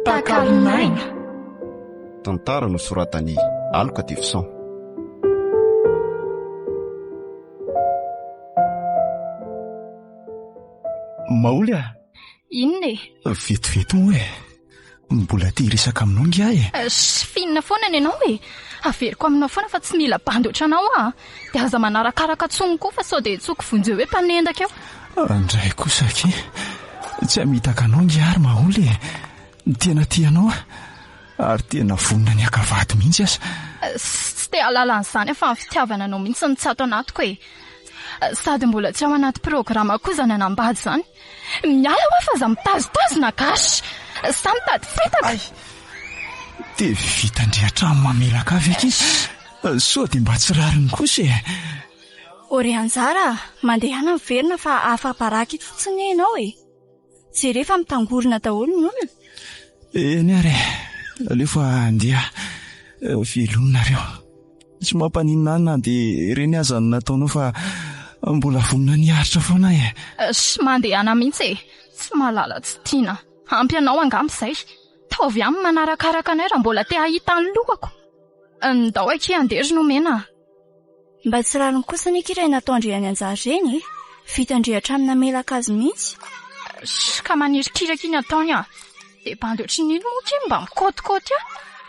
Takalon'aina. Tantara nosoratan'i Aloka Devson. Maholy a! Inona e? Vetivety moa e! Mbola te hiresaka aminao ingahy e! Sh, finina foana ny anao e! Averiko aminao foana fa tsy mila bandy ohatranao aho a! Dia aza manarakaraka tsony koa fa sao dia tsoko vonjeo hoe mpanendaka eo. Ndray kosa akia! Tsy hamitaka anao ingahy ry Maholy e! Tena tia anao aho ary tena vonona ny haka vady mihitsy aza. Tsy te hahalala an'izany aho fa ny fitiavana anao mihitsy no tsy ato anatiko e! Sady mbola tsy ao anaty programa koa izany hanambady izany. Miala hoa fa aza mitazotazona gasy. Sa mitady fetaka? Hay! Dia vitan-dry hatramin'ny mamelaka ahy ve akia? Sao dia mba tsy rariny kosa e! Ô ry Anjara a! Mandehana miverina fa afa-baraka eto fotsiny anie ianao e! Jereo fa mitangorona daholo ny olona. Eny ary e! Aleo fa handeha. Veloma nareo. Tsy mampaninona ahy na dia ireny aza no nataonao fa mbola vonona ny hiaritra foana aho e. Sh, mandehana mihitsy e! Tsy mahalala tsy tiana. Ampy anao angamba izay. Taovy aminy manarakaraka anay raha mbola te hahita ny lohako. Ndao akia handeha ry Nomena a! Mba tsy rariny kosa anie kira nataon-dry any Anjara ireny e! Vitan-dry hatramin'ny namelaka azy mihitsy. Sh, ka manirikirak iny ataony ah! Dia bandy ohatry ny ino moa ity mba mikaotikaoty ahy?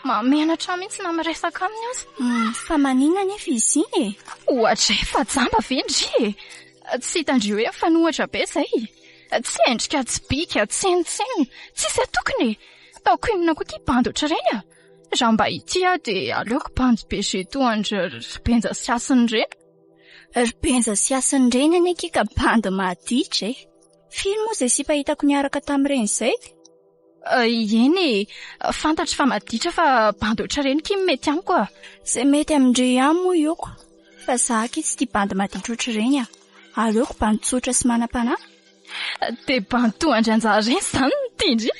Mahamenatra ahy mihitsy na miresaka aminy aza. Hum, fa maninona anefa izy iny e? Ohatray fa jamba ve ndry e? Tsy hitan-dry hoe mifanohitra be izay? Tsy endrika, tsy bika, tsinontsinona, tsisy atokona e! Ataoko inona koa ity bandy ohatr'ireny ah? Raha mba ity aho dia aleoko bandy be toa an-dry ry Benja sy Hasina ireny. Ry Benja sy Hasina ireny anie akia ka bandy maditra e! Firy moa izay sipa hitako niaraka tamin'ireny izay? Eny e, fantatro fa maditra fa bandy ohatr'ireny akia no mety amiko a! Izay mety amin-dry ihany moa ioko, fa za akia tsy tia bandy maditra ohatr'ireny a! Aleoko bandy tsotra sy manam-panahy. Dia bandy toa an-dry Anjara ireny izany no tian-dry?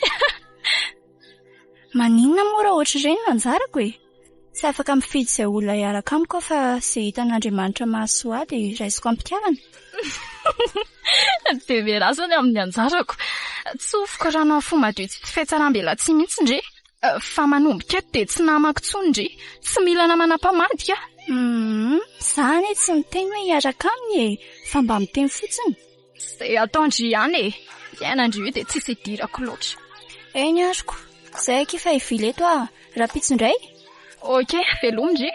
Maninona moa raha ohatr'ireny no anjarako e? Tsy afaka mifidy izay olona hiaraka amiko aho fa izay hitan'Andriamanitra mahasoa ahy dia raisiko am-pitiavana. Dia mialà ny amin'ny anjarako. Tsofiko rano amin'ny fo madio tsy fetsaram-belatsihy mihitsy ndry. Fa manomboka eto dia tsy namako intsony ndry. Tsy mila namana mpamadika aho. Humm, za anie tsy miteny hoe hiaraka aminy e, fa mba miteny fotsiny. Izay ataon-dry ihany e! Fiainan-dry io dia tsisy idirako loatra. Eny azoko. Izay akia fa hivily eto aho. Rahampitso indray? Ok, veloma ndry.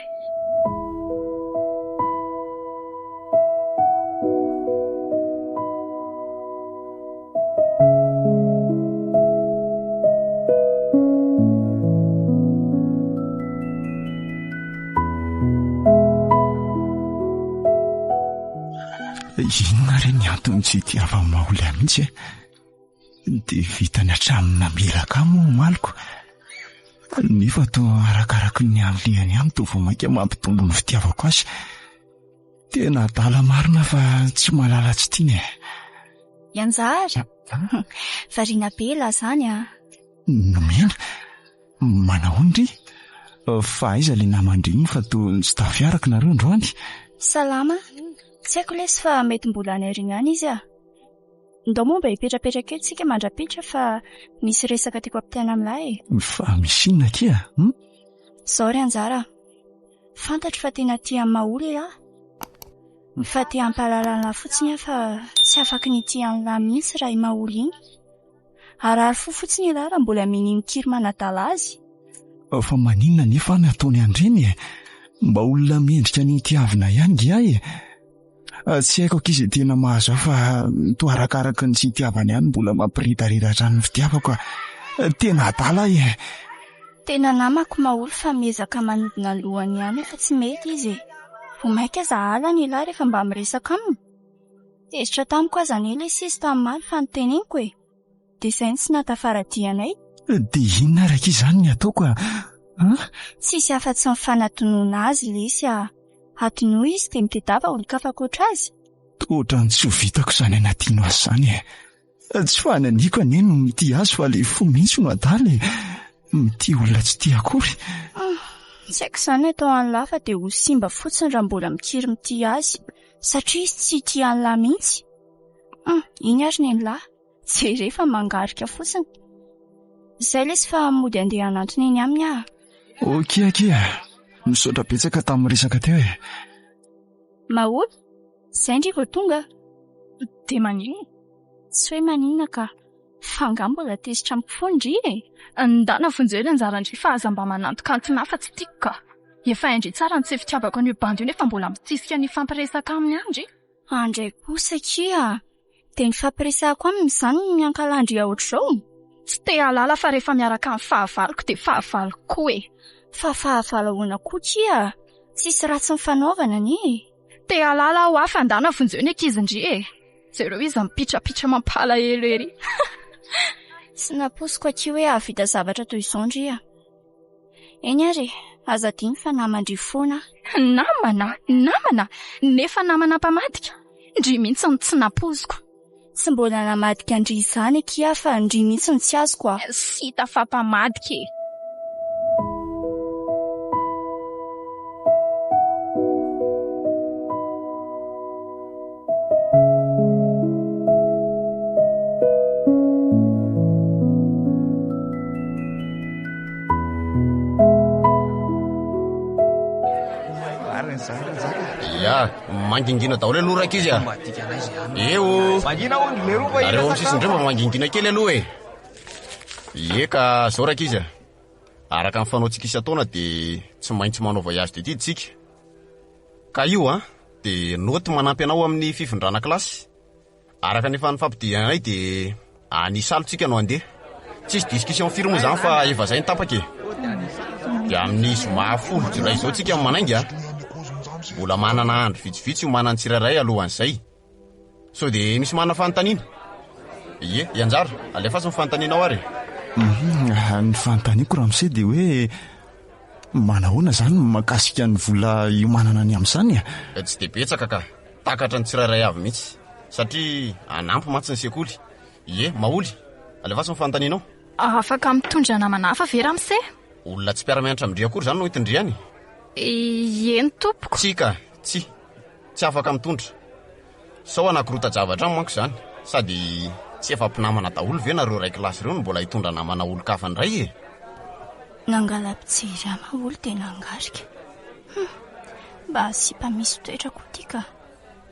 Inona re ny antony tsy itiavan'i Maholy ahy mihitsy e? Dia vitany hatramin'ny namelaka ahy moa omaliko. Nefa toa arakaraky ny alehany ihany toa vao mainka mampitombo ny fitiavako azy. Tena adala marina fa tsy mahalala tsy tiana e. Ianjara, variana be elah zany a. Nomena? Manahoana ndry? Fa aiza ilay naman-dry iny fa toa tsy tafiaraka nareo androany? Salama, tsy haiko lesy fa mety mbola any aoriana any izy ah. Ndao moa mba hipetrapetraka eto isika mandra-piditra fa misy resaka tiako ampitaina amin'lahy e. Fa misy inona akia? Hum? Izao ry Anjara a, fantatro fa tena tia an'i Maholy elah. Fa te hampahalala an'lah fotsiny aho fa tsy afaky ny hitia an'lah mihitsy raha i Maholy iny. Harary fo fotsiny ialahy raha mbola minia mikiry manadala azy. Fa maninona anefa aho no ataony an'ireny e? Mba olona mendrika ny hotiavina ihany nge aho e! Tsy haiko akia izay tena mahazo ahy fa toa arakaraky ny tsy itiavany ahy no mbola mampiredareda hatrany ny fitiavako a! Tena adala aho e! Tena namako Maholy fa miezaka manodina ny lohany ihany aho fa tsy mety izy e! Vao mainka aza halany ialahy rehefa mba miresaka aminy. Tezitra tamiko aza anie ilay sisy tamin'ny omaly fa noteneniko e! Dia izay no tsy nahatafara-dia anay. Dia inona ary akia izany ny ataoko a? An? Tsisy afa-tsy ny fanadinoana azy lesy a! Adinoy izy dia mitedava olon-kafa ankoatra azy. Toa ohatran'ny tsy ho vitako izany hanadino azy izany e! Tsy fananiko anie no mitia azy fa ilay fo mihitsy no adala e! Mitia olona tsy tia akory. Tsy haiko izany atao an'lah fa dia ho simba fotsiny raha mbola mikiry mitia azy satria izy tsy tia an'lah mihitsy. Hum, iny ary nen'lah. Jereo fa mangarika fotsiny. Izay lesy fa mody andeha hanantona eny aminy aho. Ok akia, misaotra betsaka tamin'ny resaka teo e. Maholy, izay ndry vao tonga. Dia maninona? Tsy hoe maninona ka. Fa angaha mbola tezitra amiko foana ndry e? Ndana vonjeo ny anjara-ndry fa aza mba manantokantona ahy fa tsy tiako ka. Efa hain-dry tsara ny tsy fitiavako an'io bandy io nefa mbola misisika ny hifampiresaka aminy ihany ndry. Andray kosa akia a! Dia ny fampiresahako aminy izany no miankalandria ohatr'izao? Tsy te hahalala fa rehefa miaraka amin'ny fahavaloko dia fahavaloko koa e! Fa fahavalo ahoana koa kia? Tsisy ratsy nifanaovana anie e! Te hahalala aho fa ndana vonjeo ny ankizy ndry e! Jereo izy mipitrapitra mampalahelo ery! Tsy nampoiziko akia hoe hahavita zavatra toy izao ndry a! Eny ary e, aza adino fa naman-dry foana aho. Namana? Namana? Nefa namana mpamadika? Ndry mihitsy no tsy nampoiziko. Tsy mbola namadika an-dry izany akia aho fa ndry mihitsy no tsy azoko a. Tsy hita fa mpamadika e. Ya, mangingina daholo aloha rankizy a. Eo. Nareo amin'ny sisiny indray mba mangingina kely aloha e. Ie ka zao rankizy a. Araka ny fanaontsika isan-taona dia tsy maintsy manao voyage d'étude tsika. Ka io an, dia naoty manampy anao amin'ny fifindrana kilasy. Araka ny efa nifampidinanay dia any Isalo tsika no handeha. Tsisy discussion firy moa izany fa efa zay ny tapaka e. Dia amin'ny zoma folo jolay izao tsika no manainga. Mbola manana andro vitsivitsy hiomanan'ny tsirairay alohan'izay. Sao dia misy manana fanontaniana? Ie, i Anjara, alefaso ny fanontanianao ary e. Ny fanontaniako ramose dia hoe manahoana izany ny mahakasika ny vola hiomanana ny amin'izany e? Tsy dia betsaka ka. Takatra ny tsirairay avy mihitsy. Satria hanampy mantsy ny sekoly. Ie, Maholy, alefaso ny fanontanianao. Afaka mitondra namana hafa ve ramose? Olona tsy mpiara-mianatra amin-dry akory izany no entin-dry any? Eny tompoko. Tsia ka, tsia. Tsy afaka mitondra. Sao hanakorota-javatra aminy manko izany. Sady tsy efa mpinamana daholo ve nareo iray kilasy ireo no mbola hitondra namana olon-kafa indray e? Nangala-pijery ahy Maholy dia nangarika. Hum! Mba sipa misy toetra koa ity ka.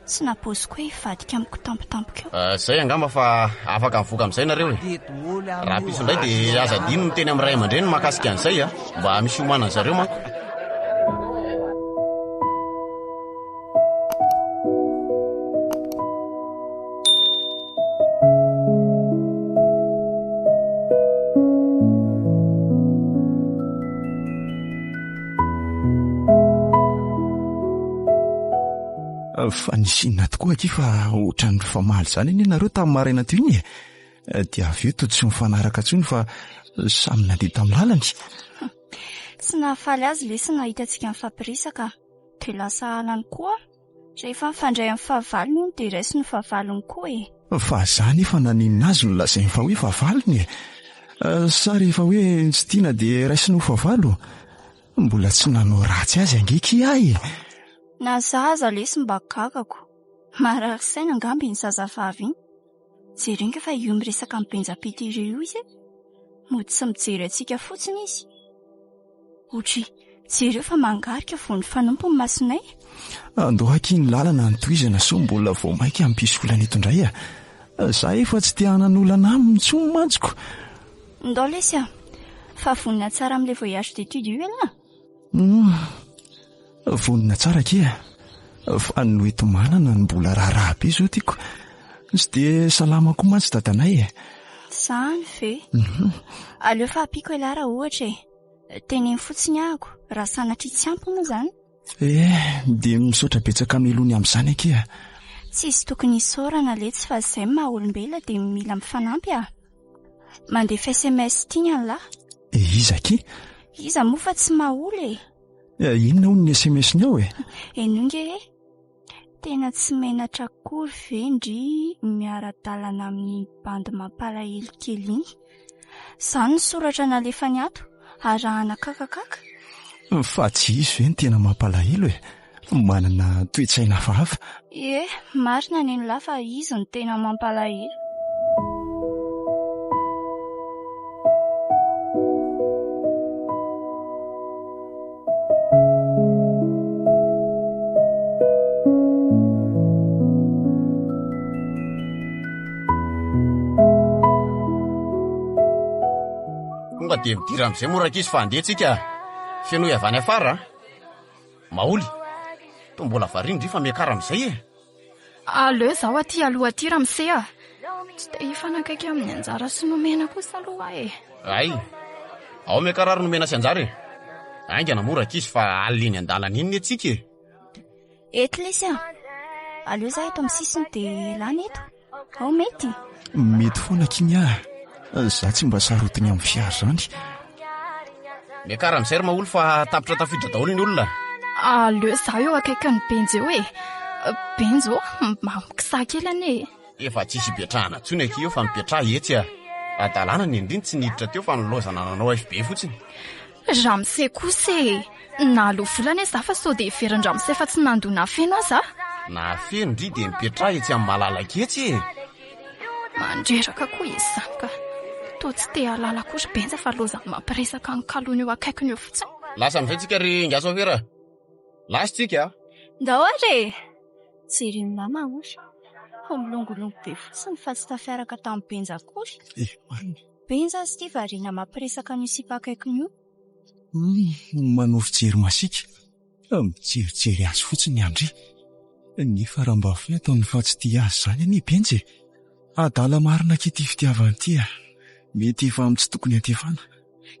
Tsy nampoiziko hoe hivadika amiko tampotampoka eo. Zay angamba fa afaka mivoaka amin'izay nareo e. Rahampitso indray dia aza adino miteny amin'ny ray aman-dreny mahakasika an'izay a. Mba misy hiomanan'ny zareo manko. Fa nisy inona tokoa akia fa ohatran'ny nifamaly izany anie nareo tamin'ny maraina teo iny e. Dia avy eo toa tsy nifanaraka intsony fa samy nandeha tamin'ny lalany. Tsy nahafaly azy lesy nahita antsika nifampiresaka. Dia lasa halany koa. Rehefa mifandray amin'ny fahavalony hono dia raisiny ho fahavalony koa e. Fa za nefa naninona azy no lazainy fa hoe fahavalony e? Sa rehefa hoe tsy tiana dia raisiny ho fahavalo? Mbola tsy nanao ratsy azy ange ki ahy e! Na za aza lesy mba gagako. Marary saina angamba iny zazavavy iny. Jereo ange fa io miresaka amin'i Benjapita ireo io izy e! Mody tsy mijery antsika fotsiny izy. Otri, jereo fa mangarika vao nifanompo ny masonay. Andao akia ny lalana no tohizana sao mbola vao mainka hampisy olana eto indray a! Za efa tsy te hanan'olana aminy intsony mantsy ko! Ndao lesy a! Fa vonona tsara amin'ilay voyage d'études io ialahy? Hum, vonona tsara akia a! Fa ny hoenti-manana no mbola raharaha be izao tiako. Tsy dia salama koa mantsy dadanay e! Izany ve? Aleo fa ampiako ialahy raha ohatra e! Teneno fotsiny ahako, raha sanatria tsy ampy moa izany. Eh, dia misaotra betsaka mialoha ny amin'izany akia. Tsisy tokony hisaorana letsy fa izay ny maha olombelona dia mila mifanampy ah. Mandefa sms ity ny an'lah. Eh, iza akia? Iza moa fa tsy maholy e. Eh, inona hono ny sms-ny ao e? Henoy nge e. Tena tsy menatra akory ve ndry miara-dalana amin'iny bandy mampalahelo kely iny? Izany ny soratra nalefany ato, arahana kakakaka. Fa tsy izy ve no tena mampalahelo e? Manana toe-tsaina hafahafa. Ie, marina nen'lah fa izy no tena mampalahelo. Tonga dia midira amin'izay moa rankizy fa handeha tsika. Fenoy avy any afara a. Maholy. Toa mbola variana ndry fa miakara amin'izay e. Aleo zaho aty aloha aty ramose a. Tsy te hifanakaiky amin'ny anjara sy nomena kosa aloha aho e. Hay. Ao miakara ary nomena sy anjara e. Haingana moa rankizy fa alina eny an-dalana iny ny antsika e. Eto lesy a. Aleo za eto amin'ny sisiny dia lany eto. Ao mety? Mety foana akia ah. Za tsy mba sarotiny amin'ny fiara izany. Miakara amin'izay ry Maholy fa tapitra tafiditra daholo ny olona. Aleo za eo akaikin'i Benjo eo e. Benjo, mba mikisaha kely anie e. Efa tsisy hipetrahana intsony akia eo fa mipetraha etsy ah. Hadalana ny ndry tsy niditra teo fa nilaozana nanao FB fotsiny. Ramose kosa e! Nahaloa vola anie za fa sao dia heverin-dramose fa tsy nandoa nahafeno aza aho. Nahafeno ndry dia mipetraha etsy amin'ny malalaka etsy e! Mandreraka koa izy izany ka. Toa tsy te hahalala akory Benja fa lozan'ny mampiresaka ny kalony eo akaikiny eo fotsiny. Lasa amin'izay tsika ry Ingahy Sôfera a! Lasa tsika a! Ndao ary e! Jeren'i mama ory. Fa milongolongo be fotsiny fa tsy tafiaraka tamin'i Benja akory. Eh, marina. Benja aza ity variana mampiresaka an'io sipa akaikiny io. Hum, manao fijery masiaka. Mijerijery azy fotsiny i Andry. Nefa raha mba fantany fa tsy tia azy izany anie Benja e. Adala marina akia ity fitiavana ity a. Mety efa amin'ny tsy tokony hiantefana.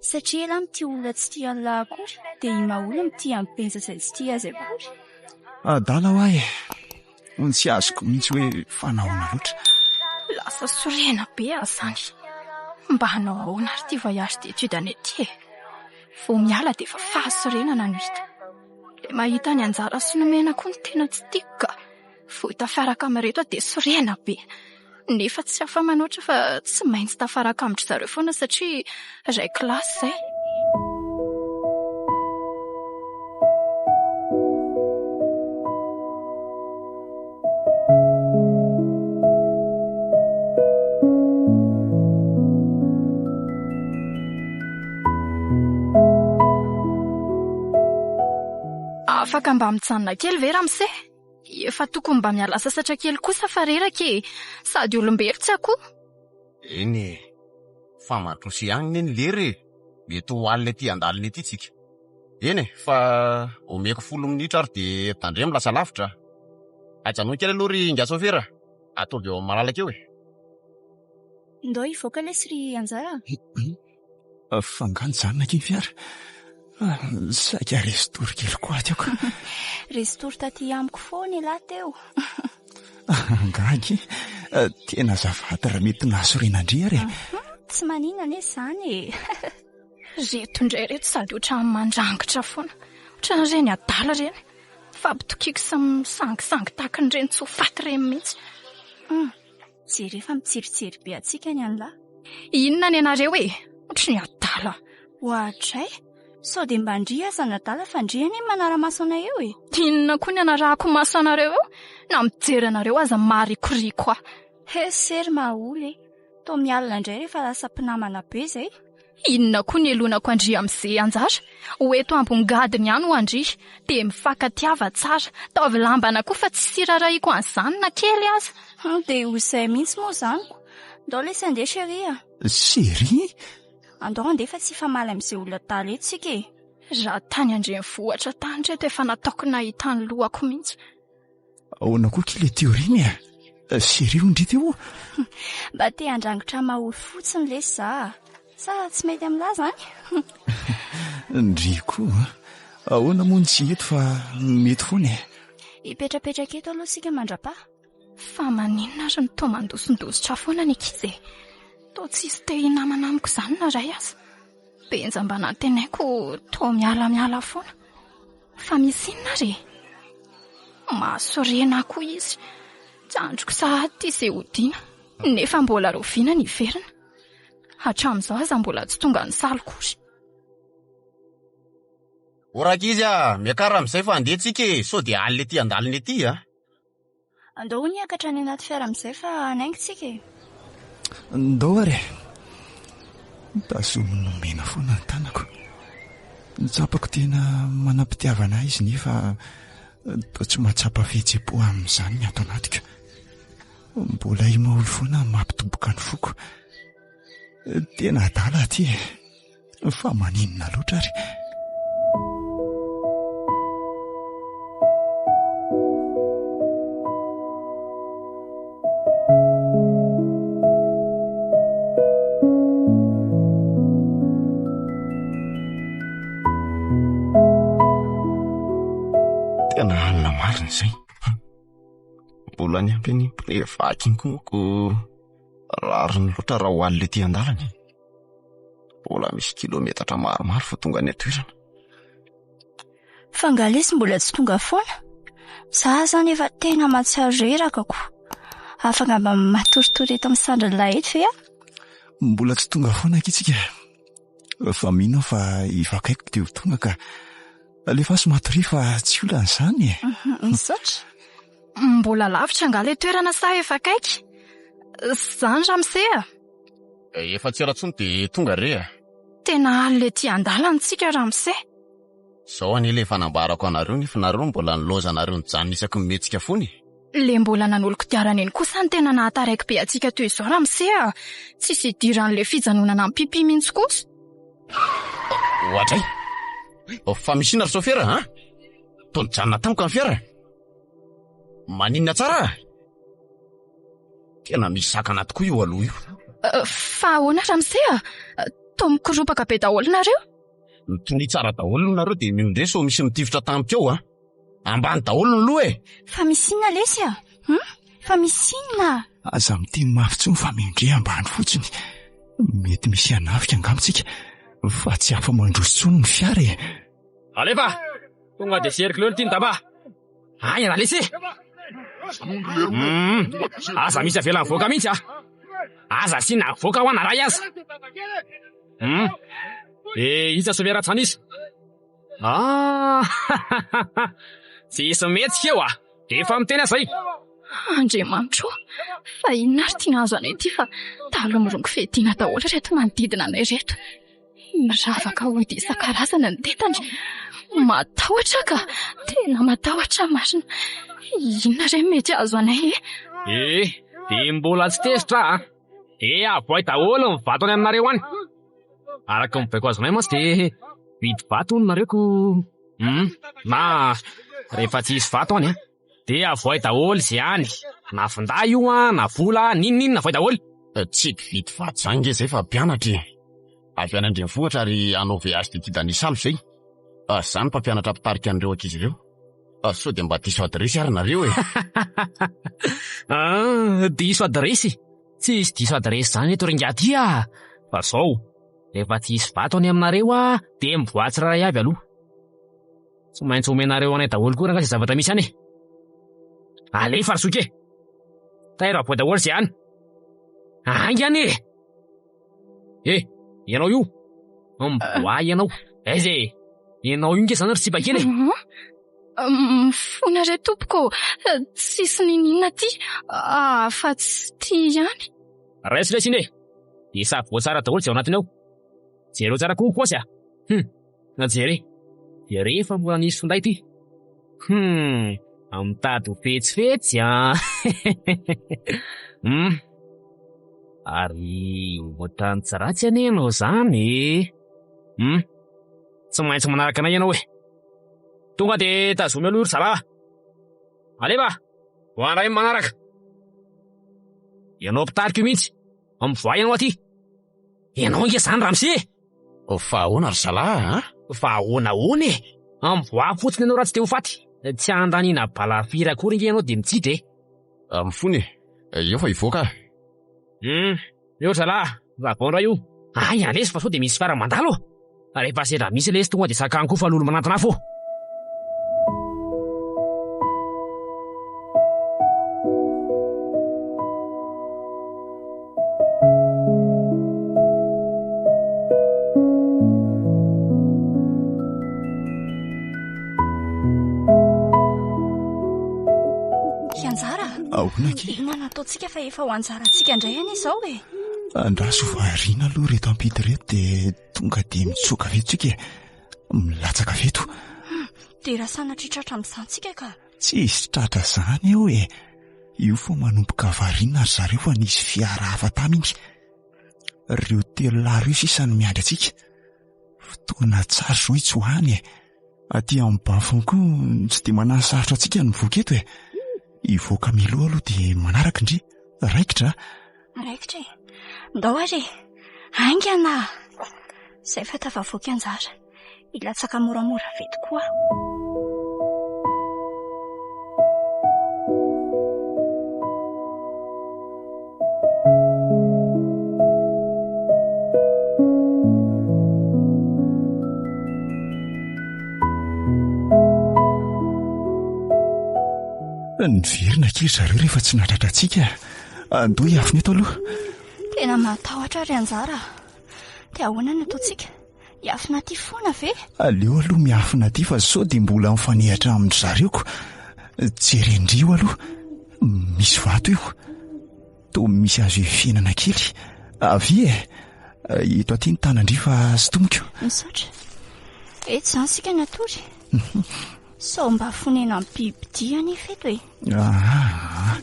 Satria elah mitia olona tsy tia an'lah akory dia i Maholy mitia an'i Benja izay tsy tia azy akory. Adala hoa e! Tsy azoko mihitsy hoe fa nahoana loatra. Lasa sorena be aho izany. Mba hanao ahoana ary ity voyage d'études anay ity e? Vao miala dia efa fahasorenana no hita. Ilay mahita ny anjara sy nomena koa no tena tsy tiako ka. Vao tafaraka amin'ireto aho dia sorena be. Nefa tsy afa-manoatra fa tsy maintsy tafaraka amin-dry zareo foana satria iray kilasy izay. Afaka mba mijanona kely ve ramose? Efa tokony mba miala sasatra kely kosa fa reraka e! Sady olombelo tsy akoho. Eny e! Fa mandroso ihany ne ny lera e! Mety ho alina ety andalana ety tsika. Eny e! Fa omeko folo minitra ary dia tandremo lasa lavitra a! Ajanony kely aloha ry ingahy sôfera a! Ataovy eo amin'ny malalaka eo e! Ndao hivoaka lesy ry Anjara a! Fa nga nijanona akia ny fiara? Saika resy tory kely koa aty ako. Resy tory taty amiko foana ialahy teo. Nga akia? Tena azafady raha mety nahasorena an-dry ary e. Tsy maninona anie izany e. Reto indray reto sady ohatran'ny mandrangitra foana. Ohatran'ireny adala ireny. Mifampitokiky sy misangisangy tahaka an'ireny tsy ho faty ireny mihitsy. Jereo fa mitsiritsiry be antsika ny an'lah. Inona ny anareo e? Ohatry ny adala. Oadray! Sao dia mba ndry aza ny adala fa ndry anie manara-maso anay eo e! Inona koa ny anarahako maso anareo eo? Na mijery anareo aza marikoriko ahy. He sery mahaoly e! Toa mialona indray rehefa lasa mpinamana be izay. Inona koa ny elonako an-dry amin'izay anjara? Ho eto ambongadiny ihany ho an-dry, dia mifankatiava tsara. Taovy lambana koa fa tsy sirarahiko an'izany na kely aza. Hum, dia ho izay mihitsy moa izany ko. Ndao lesy andeha chérie a. Chérie? Andao andeha fa tsy hifamaly amin'izay olona adala eto isika e. Raha tany an-drenivohitra tany ireto efa nataoko nahita ny lohako mihitsy. Ahoana koa k'ilay théorie-ny e? Chérie hono ndry teo? Mba te handrangitra mahory fotsiny lesy za a! Sa tsy mety amin'lah zany? Ndry koa a! Ahoana moa ny tsy eto fa mety foana e? Hipetrapetraka eto aloha isika mandra-paha. Fa maninona ary no toa mandosindositra foana ny ankizy e? Toa tsisy te hinamana amiko izany na iray aza. Benja mba nantenaiko toa mialamiala foana. Fa misy inona ary e? Mahasorena ahy koa izy. Tsy andriko sahady ity izay hodiana. Nefa mbola rahoviana ny hiverina? Hatramin'izao aza mbola tsy tonga nisaly akory. O rankizy a! Miakara amin'izay fa andeha tsika e! Sao dia alina ety an-dalana ety a! Andao hono hiakatra any anaty fiara amin'izay fa hanainga tsika e! Ndao ary e! Tazomy nomena foana ny tanako. Tsapako tena manam-pitiavana ahy izy nefa toa tsy mahatsapa fihetseham-po amin'izany ny ato anatiko. Mbola i Maholy foana no mampitoboka ny foko. Tena adala aty e! Fa maninona loatra ary? Tena alina marina izay. Mbola niampy an'iny pneu vaky iny koa manko rariny loatra raha ho alina ety an-dalana e. Mbola misy kilometatra maromaro vao tonga any an-toerana. Fa angaha lesy mbola tsy tonga foana? Za zany efa tena mahatsiaro reraka ko. Afaka mba matoritory eto amin'ny sandrin'ilay eto ve aho? Mbola tsy tonga foana akia tsika. Fa mino aho fa efa akaiky dia ho tonga ka. Alefaso matoria fa tsy olana izany e. Misaotra. Mbola lavitra angaha ilay toerana sa efa akaiky? Izany ramose a! Efa tsy ela intsony dia tonga re a! Tena alina ety an-dalana tsika ramose. Zao anie le fanambarako anareo nefa nareo mbola nilaozanareo nijanona isaky ny mihetsika foana e! Le mbola nanolo kodiarana iny kosa no tena nahataraiky be antsika toy izao ramose a! Tsisy idiran'le fijanonana amin'ny pipi mihitsy kosa. Oadray! Fa misy inona ry sôfera a? Toa nijanona tampoka ny fiara? Maninona tsara? Tena misy sakana tokoa io aloha io. Fa ahoana ramose a? Toa mikoropaka be daholo nareo? Mitonia tsara daholo nareo dia miondreha sao misy mitifitra tampoka eo a! Ambany daholo ny loha e! Fa misy inona lesy a? Hum? Fa misy inona? Aza miteny mafy intsony fa miondreha ambany fotsiny. Mety misy hanafika angamba tsika fa tsy afa-mandroso intsony ny fiara e! Alefa! Tonga dia cercle eo ity ny daba. Aina lesy! Hum, aza misy avela mivoaka mihitsy ah. Aza asiana avoaka ho ana ray aza. Hum, eh iza sovera tsany izy? Ah, tsisy mihetsika eo ah. Efa miteny aho zay. Andriamanitro ô, fa inona ary ity nahazo anay ity fa dahalo mirongo fiadiana daholo ireto manodidina anay ireto. Miravaka ody isan-karazany ny tentany. Matahotra aho ka! Tena matahotra aho marina. Inona re no mety hahazo anay e? Eh, dia mbola tsy tezitra aho an! Eh, avoay daholo ny vato any aminareo any. Araka ny baiko azonay mantsy dia vidy vato hono nareo ko. Hum, na rehefa tsy hisy vato any an, dia avoay daholo izay any. Na finday io an, na vola, n'inon'inona avoay daholo. Tsy mpividy vato izany nge izay fa mpianatra e! Avy any an-drenivohitra ary hanao VH d'études any Isalo izay. Za no mpampianatra mpitarika an'ireo ankizy ireo. Sao dia mba diso adiresy ary nareo e! Ah, diso adiresy? Tsisy diso adiresy izany eto ry ingahy ty ah! Fa zao, rehefa tsy hisy vato any aminareo ah, dia mivoaha tsirairay avy aloha. Tsy maintsy omenareo anay daholo koa rangahy izay zavatra misy any e! Alefa ry zoky e! Tairo avoay daholo izay any! Haingana e! Eh! Ianao io! Mivoaha ianao! Aiza e! Ianao io nge zany ry sipa kely e! Mifona re tompoko ô! Tsisy niniana aty afa-tsy ity ihany. Raiso lesy iny e! Dia savoa tsara daholo izay ao anatiny ao. Jereo tsara koa ny paosy a! Hum! Na jere! Jere fa mbola nisy finday ity. Hum! Mitady ho fetsifetsy an! Hum! Ary ohatran'ny tsy ratsy anie ianao izany e! Hum! Tsy maintsy manaraka anay ianao e! Tonga dia tazomy aloha ry zalahy! Alefa! Ho anay ny manaraka! Ianao mpitarika io mihitsy! Mivoaha ianao aty! Ianao ange izany ramose e! Fa ahoana ry zalahy a? Fa ahoana ahoana e? Mivoaha fotsiny ianao raha tsy te ho faty! Tsy andaniana bala firy akory ange ianao dia mitsidra e! Mifona e! Eo fa hivoaka aho. Hum, eo ry zalahy, vavao indray io. Hay lesy fa sao dia misy fiara mandalo ô! Rehefa sendra misy lesy tonga dia sakano koa fa lolo manantona afo ô! Ahoana akia? Inona no ataontsika fa efa ho anjarantsika indray anie izao e? Andraso variana aloha ireto ampita ireto dia tonga dia mitsoaka avy eto tsika e. Milatsaka avy eto. Hmm, dia raha sanatria tratra amin'izany tsika ka. Tsy hisy tratra izany eo e. Io fa manomboka variana ry zareo fa nisy fiara hafa tamy iny. Ireo telolahy ireo sisa no miandry antsika. Fotoana tsara izao hitsoahana e. Aty amin'ny bas-fond koa tsy dia manasarotra antsika ny mivoaka eto e. Hivoaka mialoha aloha dia manaraka ndry. Raikitra a. Raikitra e. Ndao ary e. Haingana. Izay fa tafavoaka anjara. Hilatsaka moramora avy eto koa aho. Niverina akia ry zareo rehefa tsy nahatratra antsika. Andeha hiafina eto aloha. Tena matahotra ry anjara. Dia ahoana no ataontsika? Hiafina aty foana ve? Aleo aloha miafina aty fa sao dia mbola mifanehatra amin-dry zareo ko. Jeren-dry io aloha. Misy vato io. Toa misy azo ifihinana kely. Avia e! Eto aty ny tanan-dry fa sintomiko. Misaotra. Eto izany isika natory. Sao mba fonenan'ny bibidia anefa eto e? Aa,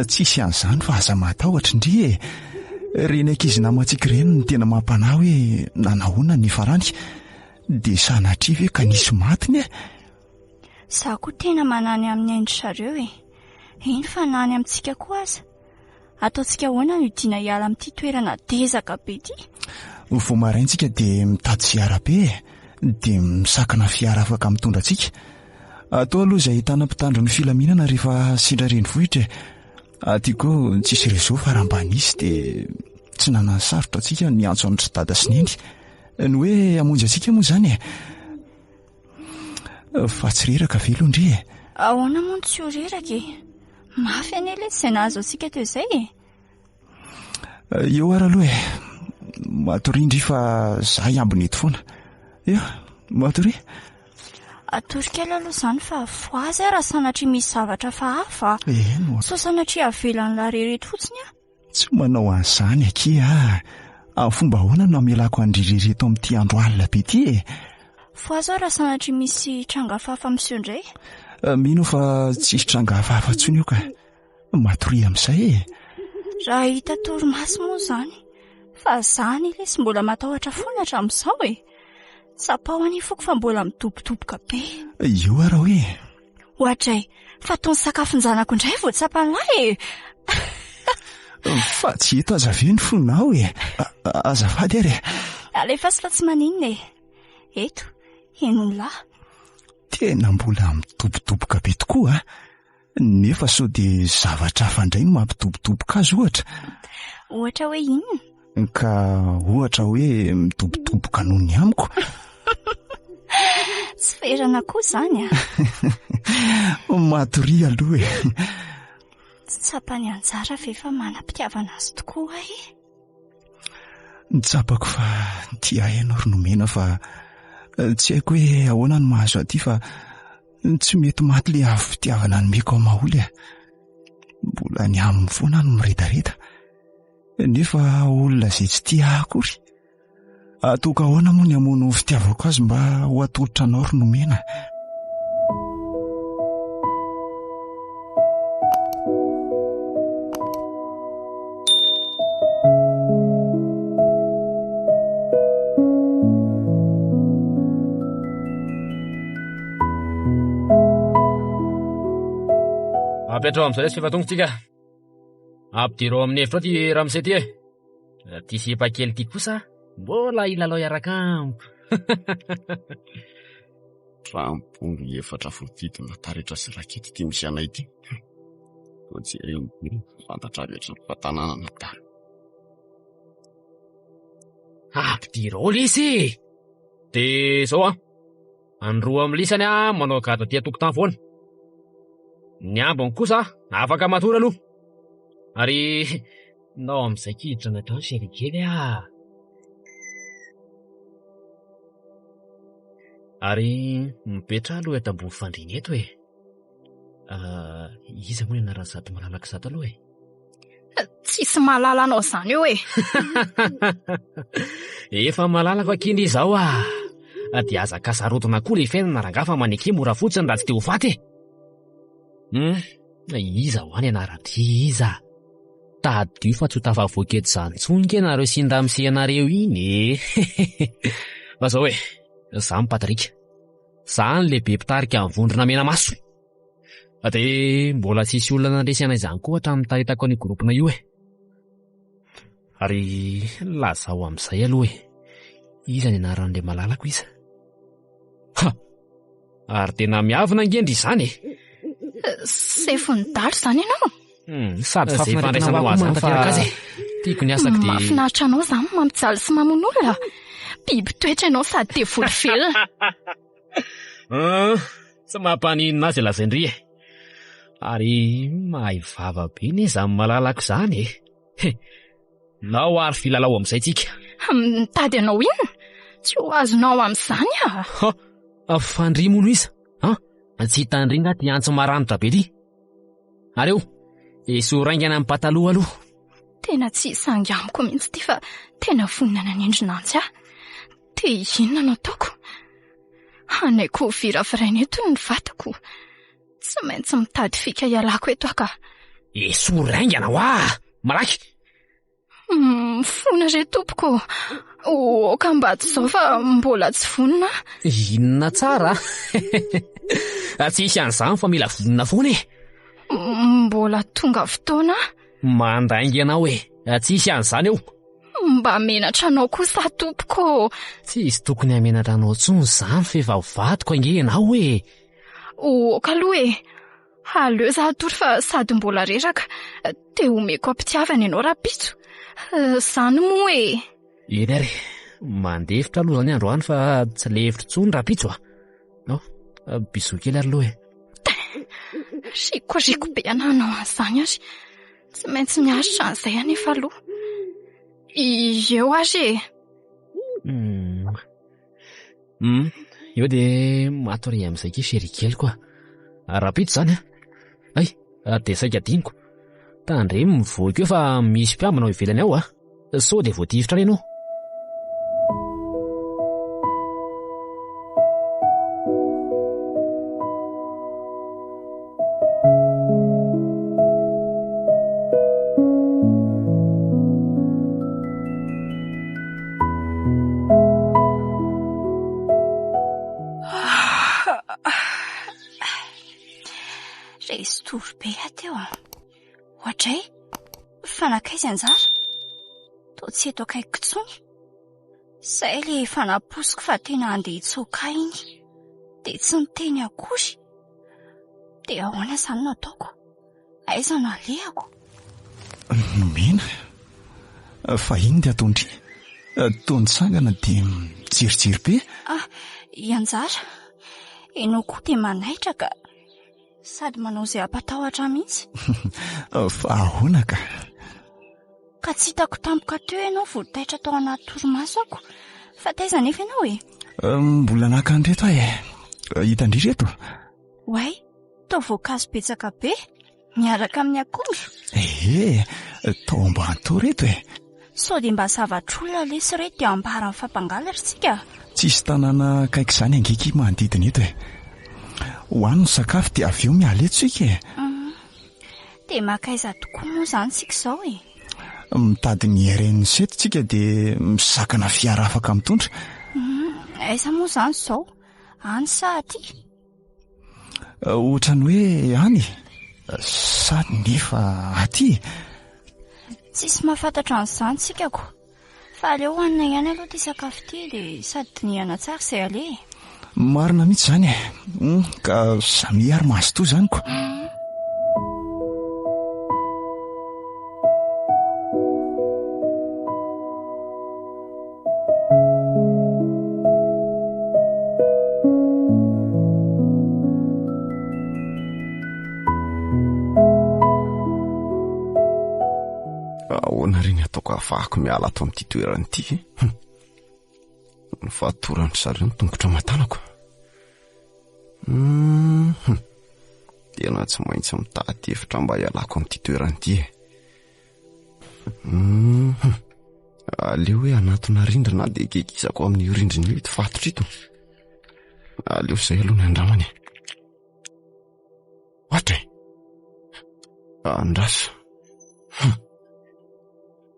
tsisy an'izany fa aza matahotra ndry e. Ireny ankizy namantsika ireny no tena mampanahy hoe nanahoana ny nifarany. Dia sanatria ve ka nisy matiny e? Za koa tena manany amin'ny ain-dry zareo e. Eny fa na any amintsika koa aza. Ataontsika ahoana no hidiana hiala amin'ity toerana dezaka be ity? Vao maraina tsika dia mitady fiara be e. Dia misakana fiara afaka mitondra antsika. Atao aloha izay ahitana mpitandro ny filaminana rehefa sendra renivohitra e. Aty koa tsisy réseau fa raha mba nisy dia tsy nananosarotra antsika ny hiantso an-dry dada sy neny. Ny hoe hamonjy antsika moa izany e. Fa tsy reraka ve aloha ndry e? Ahoana moa no tsy ho reraka e? Mafy anie ilay izay nahazo antsika teo izay e! Eo ary aloha e! Matoria ndry fa za hiambina eto foana. Eo, matoria. Atory kely aloha izany fa voazy aho raha sanatria misy zavatra hafahafa. Eny. Sao sanatria avelan'lah rery eto fotsiny aho. Tsy manao an'izany akia ah! Amin'ny fomba ahoana no hamelako an-dry irery eto amin'ity andro alina be ity e? Fohazo aho raha sanatria misy tranga hafahafa miseho indray. Eh, mino aho fa tsy hisy tranga hafahafa intsony eo ka. Matoria amin'izay e! Raha hahita torimaso moa izany. Fa za anie lesy mbola matahotra foana hatramin'izao e! Tsapao anie foko fa mbola midobodoboka be. Io ara hoe. Oadray, fa toa ny sakafon-janako indray vao tsapan'lahy e! Fa tsy eto aza ve ny fonao e? Azafady ary e! Alefaso fa tsy maninona e! Eto, henon'lah. Tena mbola midobodoboka be tokoa a! Nefa sao dia zavatra hafa indray no mampidobodoboka azy ohatra? Ohatra hoe inona? Ka ohatra hoe midobodoboka noho ny amiko. Tsy ferana koa izany a! Matoria aloha e! Tsy tsapan'i Anjara ve fa manam-pitiavana azy tokoa aho e? Ny tsapako fa tia ahy ianao ry Nomena fa tsy haiko hoe ahoana no mahazo aty fa Tsy mety maty le afo fitiavana nomeko an'i Maholy e. Mbola ny aminy foana no miredareda. Nefa olona izay tsy tia ahy akory. Ataoko ahoana moa ny hamono ny fitiavako azy mba ho atolotra anao ry Nomena. Apetrao amin'izay lesy f'efa tonga tsika. Ampidiro ao amin'ny hevitra ao ty ramose ty e. Ty sipa kely ty kosa mbola hilalao hiaraka amiko. Trano efatra voadidina taretra sy raketa ity misy anay ity. Vao jereo fantatra avy hatrany fa tanàna nadala. Ampidiro ao lesy e! De zao an, androa amin'ny lisany a manao garde aty an-tokotany foana. Ny ambiny kosa afaka matory aloha. Ary nao amin'izay kiditra any an-trano chérie kely ah. Ary mipetraha aloha eto ambony fandriana eto e. Ah, iza moa ny anaran'izato malalaka izato aloha e? Tsisy mahalala anao izany eo e. Efa malalako akia ndry izao ah. Dia aza kasarotina koa le fiainana rangaha fa maneke mora fotsiny raha tsy te ho faty e. Hum, iza hoa ny anaran-dry iza? Tadidio fa tsy ho tafavoaka eto izany intsony nge nareo sy ny ramose anareo iny e. Fa zao e, za ny Patrick. Za ny lehibe mpitarika ny vondrona mena maso. Dia mbola tsisy olona nandresy anay izany koa hatramin'ny nitaritako an'io groupe-na io e. Ary lazao amin'izay aloha e, iza ny anaran'ilay malalako iza? Ha! Ary tena miavona ange ndry izany e! Sefon'ny dalo izany ianao? Hmm, sady Izay fandraisana ho azy izany fa azy e. Tiako ny asako dia... Mahafinaritra anao izany mampijaly sy mamono olona. Biby toetra ianao sady devoly velona. Ah, tsy mampaninona azy lazain-dry e. Ary mahay vava be anie izany malalako izany e. He, nao ary filalao amin'izay tsika. Mitady anao inona? Tsy ho azonao amin'izany aho. Ha, fa ndry mono iza? Han, tsy hitan-dry nga ty antso maranitra be ty? Ary eo, esory haingana ny pataloha aloha. Tena tsy hisangy amiko mihitsy ity fa tena vonona nanindrona antsy ahy. Dia inona no ataoko? Hanaiko ho viraviraina eto ny vatako. Tsy maintsy mitady fika hialako eto aho ka. Esory haingana hoa! Malaky! Mifona re tompoko. Oka mba tsy izao fa mbola tsy vonona aho. Inona tsara? Tsy hisy an'izany fa mila vonona foana e. Mbola tonga fotoana aho. Mandainga ianao e. Tsy hisy an'izany eo. Mba menatra anao kosa aho tompoko. Tsisy tokony hamenatra anao intsony izany f'efa ho vadiko ange ianao e. Oka aloha e. Aleo za hatory fa sady mbola reraka. Dia omeko am-pitiavana ianao rahampitso. Izany moa e. Eny ary, mandefitra aloha izany androany fa tsy lefitra intsony rahampitso a. Ao, bisous kely ary aloha e. Rikoriko be anah hanao an'izany ary. Tsy maintsy miaritra an'izay anefa aloha. Eo ary e. Hmm. Hmm. Eo dia matoria amin'izay ki chérie keliko a. Rahampitso izany a. Ay, dia saika adinoko. Tandremo mivoaka eo fa misy mpiambina ao ivelany ao a. Sao dia voatifitra any ianao. Resy tory be aho teo a. Oadray, fa nankaiza anjara? Toa tsy eto akaikiko intsony. Izay ilay efa nampoiziko fa tena handeha hitsoaka ahy iny. Dia tsy niteny akory. Dia ahoana izany no ataoko? Aiza no alehako? Nomena? Fa inona dia ataon-dry? Toa nitsangana dia mijerijery be? Ah, i Anjara, ianao koa dia manaitra ka. Sady manao izay hampatahotra ahy mihitsy. Fa ahoana ka? Ka tsy hitako tampoka teo ianao vao taitra tao anaty torimasoko. Fa taiza anefa ianao e? Mbola naka an'ireto aho e. Hitan-dry ireto? Oay, toa voankazo betsaka be, miaraka amin'ny akondro. Ehe, tao ambany tao ireto e. Sao dia mba zavatr'olona lesy ireto dia ambara ny fampangalatra tsika? Tsisy tanàna akaiky izany ange akia manodidina eto e. Ho any ny sakafo dia avy eo miala eto tsika e. Dia mankaiza tokoa moa izany tsika izao e? Mitady ny RNC eto tsika dia misakana fiara afaka mitondra. Aiza moa izany izao? Any sa aty? Ohatran'ny hoe any e. Sa nefa aty e. Tsisy mahafantatra an'izany tsika ko. Fa aleo hohanina ihany aloha ity sakafo ity dia sady dinihana tsara izay aleha e. Marina mihitsy izany e. Ka samia ary mazotoa izany ko. Ahoana re ny ataoko ahafahako miala ato amin'ity toerana ity e? Hum. Ny fahatoran-dry zareo ny tongotra aman-tanako. Hum. Tena tsy maintsy mitady hevitra mba hialako amin'ity toerana ity e. Mhm. Aleo hoe hanatona rindrina dia gegizako amin'io rindrina io ito fatotra ito. Aleo izay aloha ny andramana e. Ohatra e. Andraso.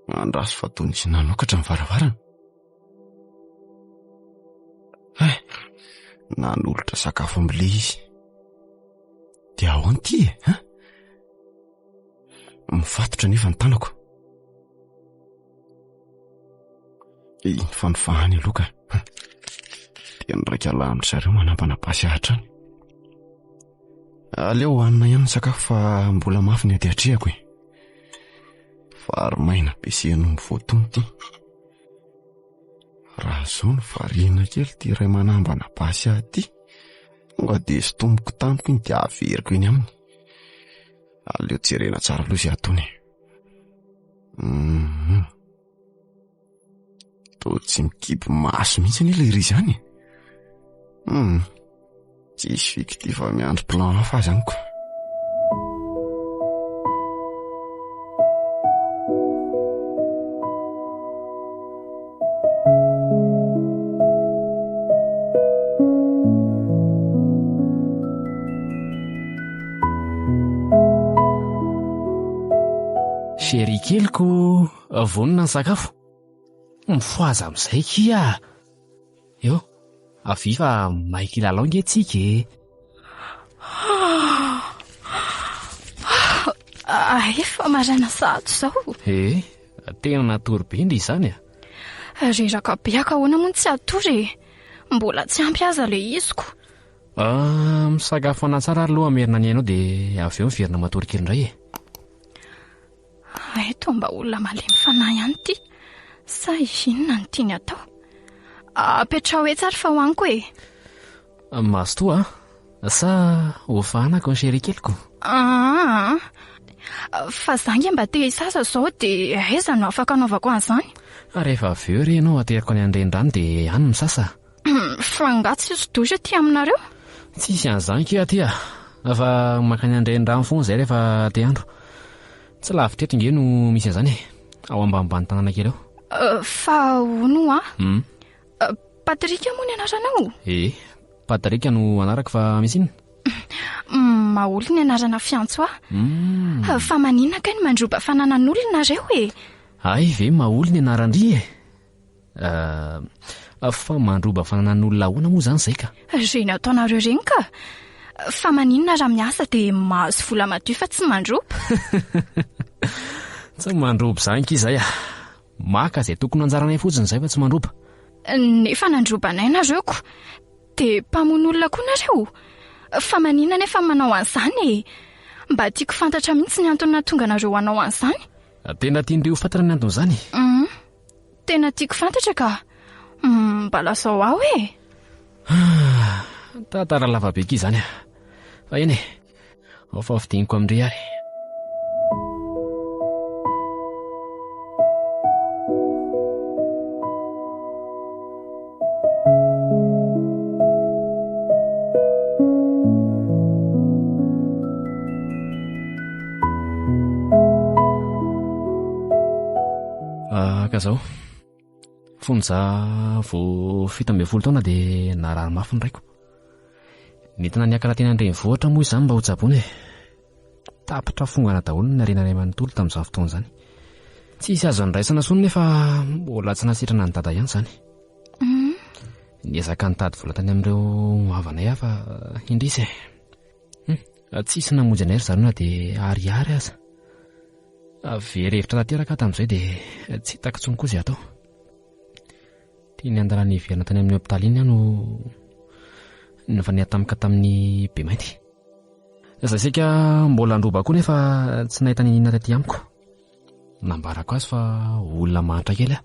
Andraso fa toa nisy nanokatra ny varavarana. Eh, nanolotra sakafo am-bilia izy. Dia ahoana ity e? Ha? Mifatotra nefa ny tanako. Iny fanofahany aloha ka. Dia ny raika lahy amin-dry zareo manampana basy hatrany. Aleo hohanina ihany ny sakafo fa mbola mafy ny ady atrehako e. Vary maina be sy hen'omby voatono ity. Raha zao no variana kely ity ray manambana basy ahy ity, tonga dia sintomiko tamiko iny dia averiko eny aminy. Aleo jerena tsara aloha izay ataony e. Mhm. Toa tsy mikipy maso mihitsy anie ilay iry izany e. Hmm. Tsisy fika ity fa miandry plan hafa aza amiko. Chérie keliko, vonona ny sakafo. Mifohaza amin'izay kia. Eo, avia fa maika hilalao nge tsika e. Ah, efa maraina sahady izao. Eh, tena natory be ndry izany a. Reraka be aka ahoana moa no tsy hatory e. Mbola tsy ampy aza ilay iziko. Ah, misakafo anà tsara ary aloha hamerina ny ainao dia avy eo miverina matory kely indray e. Hay toa mba olona malemy fanahy ihany ity. Sa inona no tiany atao? Apetraho etsy ary fa hohaniko e. Mazotoa a! Sa hofahanako ny chérie keliko? Aa! Fa za nge mba te hisasa izao dia aiza no afaka anaovako an'izany? Rehefa avy eo re ianao ateriko any an-drenirano dia any misasa. Fa angaha tsisy douche aty aminareo? Tsisy an'izany kia aty a! Fa mankany an-drenirano foana izay rehefa te handro. Tsy lavitra eto nge no misy an'izany e! Ao ambanimbany tanàna kely ao. Fa hono hoa? Patrick moa ny anaranao? Ee, Patrick no anarako fa misy inona? Maholy ny anarana fiantso ahy. Fa maninona kay no mandroba fananan'olona nareo e? Hay ve Maholy ny anaran-dry e? Fa mandroba fananan'olona ahoana moa izany izay ka? Ireny ataonareo ireny ka! Fa maninona raha miasa dia mahazo vola madio fa tsy mandroba? Tsy mandroba izany akia izay a! Maka izay tokony ho anjaranay fotsiny izay fa tsy mandroba. Nefa nandroba anay nareo ko! Dia mpamono olona koa nareo? Fa maninona nefa manao an'izany e? Mba tiako fantatra mihitsy ny antony nahatonga anareo hanao an'izany. Tena tian-dry ho fantatra ny anton'izany? Hum. Tena tiako fantatra ka. Mba lazao aho e. Tantara lava be akia izany a. Fa eny e. Ao fa fidiniko amin-dry ary. Ah, ka zao. Fony za vao 17 taona dia narary mafy ny raiko. Nentina niakatra teny an-drenivohitra moa izany mba ho tsaboina e. Tapitra fongana daholo ny harena iray manontolo tamin'izany fotoana izany. Tsisy azo andraisana intsony nefa mbola tsy nasitrana an'i Dada ihany izany. Mm. Niezaka nitady vola tany amin'ireo havanay aho fa indrisy e. Hmm, tsisy namonjy anay ry zareo na dia ariary aza. Very hevitra tanteraka aho tamin'izay dia tsy hitako intsony koa izay atao. Teny an-dalana hiverina tany amin'ny hopitaly iny aho no nifanena tampoka tamin'ny Bemainty. Izay saika mbola handroba koa nefa tsy nahita n'inona taty amiko. Nambarako azy fa olona mahantra kely aho.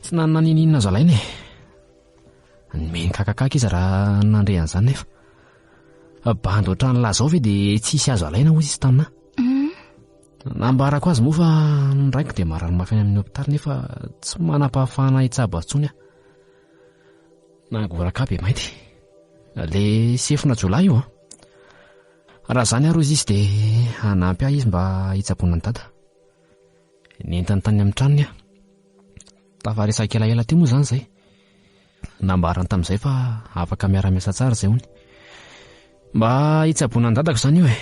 Tsy nanana n'inon'inona azo alaina e. Nomeny kakakaka izy raha nandre an'izany nefa. Bandy ohatran'ny lazao ve dia tsisy azo alaina hoy izy taminà. Mm. Nambarako azy moa fa ny raiko dia marary mafy any amin'ny hopitaly nefa tsy manam-pahafahana hitsabo azy intsony aho. Nangoraka ahy Bemainty. Le sefona jiolahy io an. Raha izany ary hozy izy dia hanampy ahy izy mba hitsaboana an'i Dada. Nentiny tany amin'ny tranony aho. Tafaresaka elaela teo moa izany izay. Nambarany tamin'izay fa afaka miara-miasa tsara izay hono. Mba hitsaboana an'i Dadako izany io e.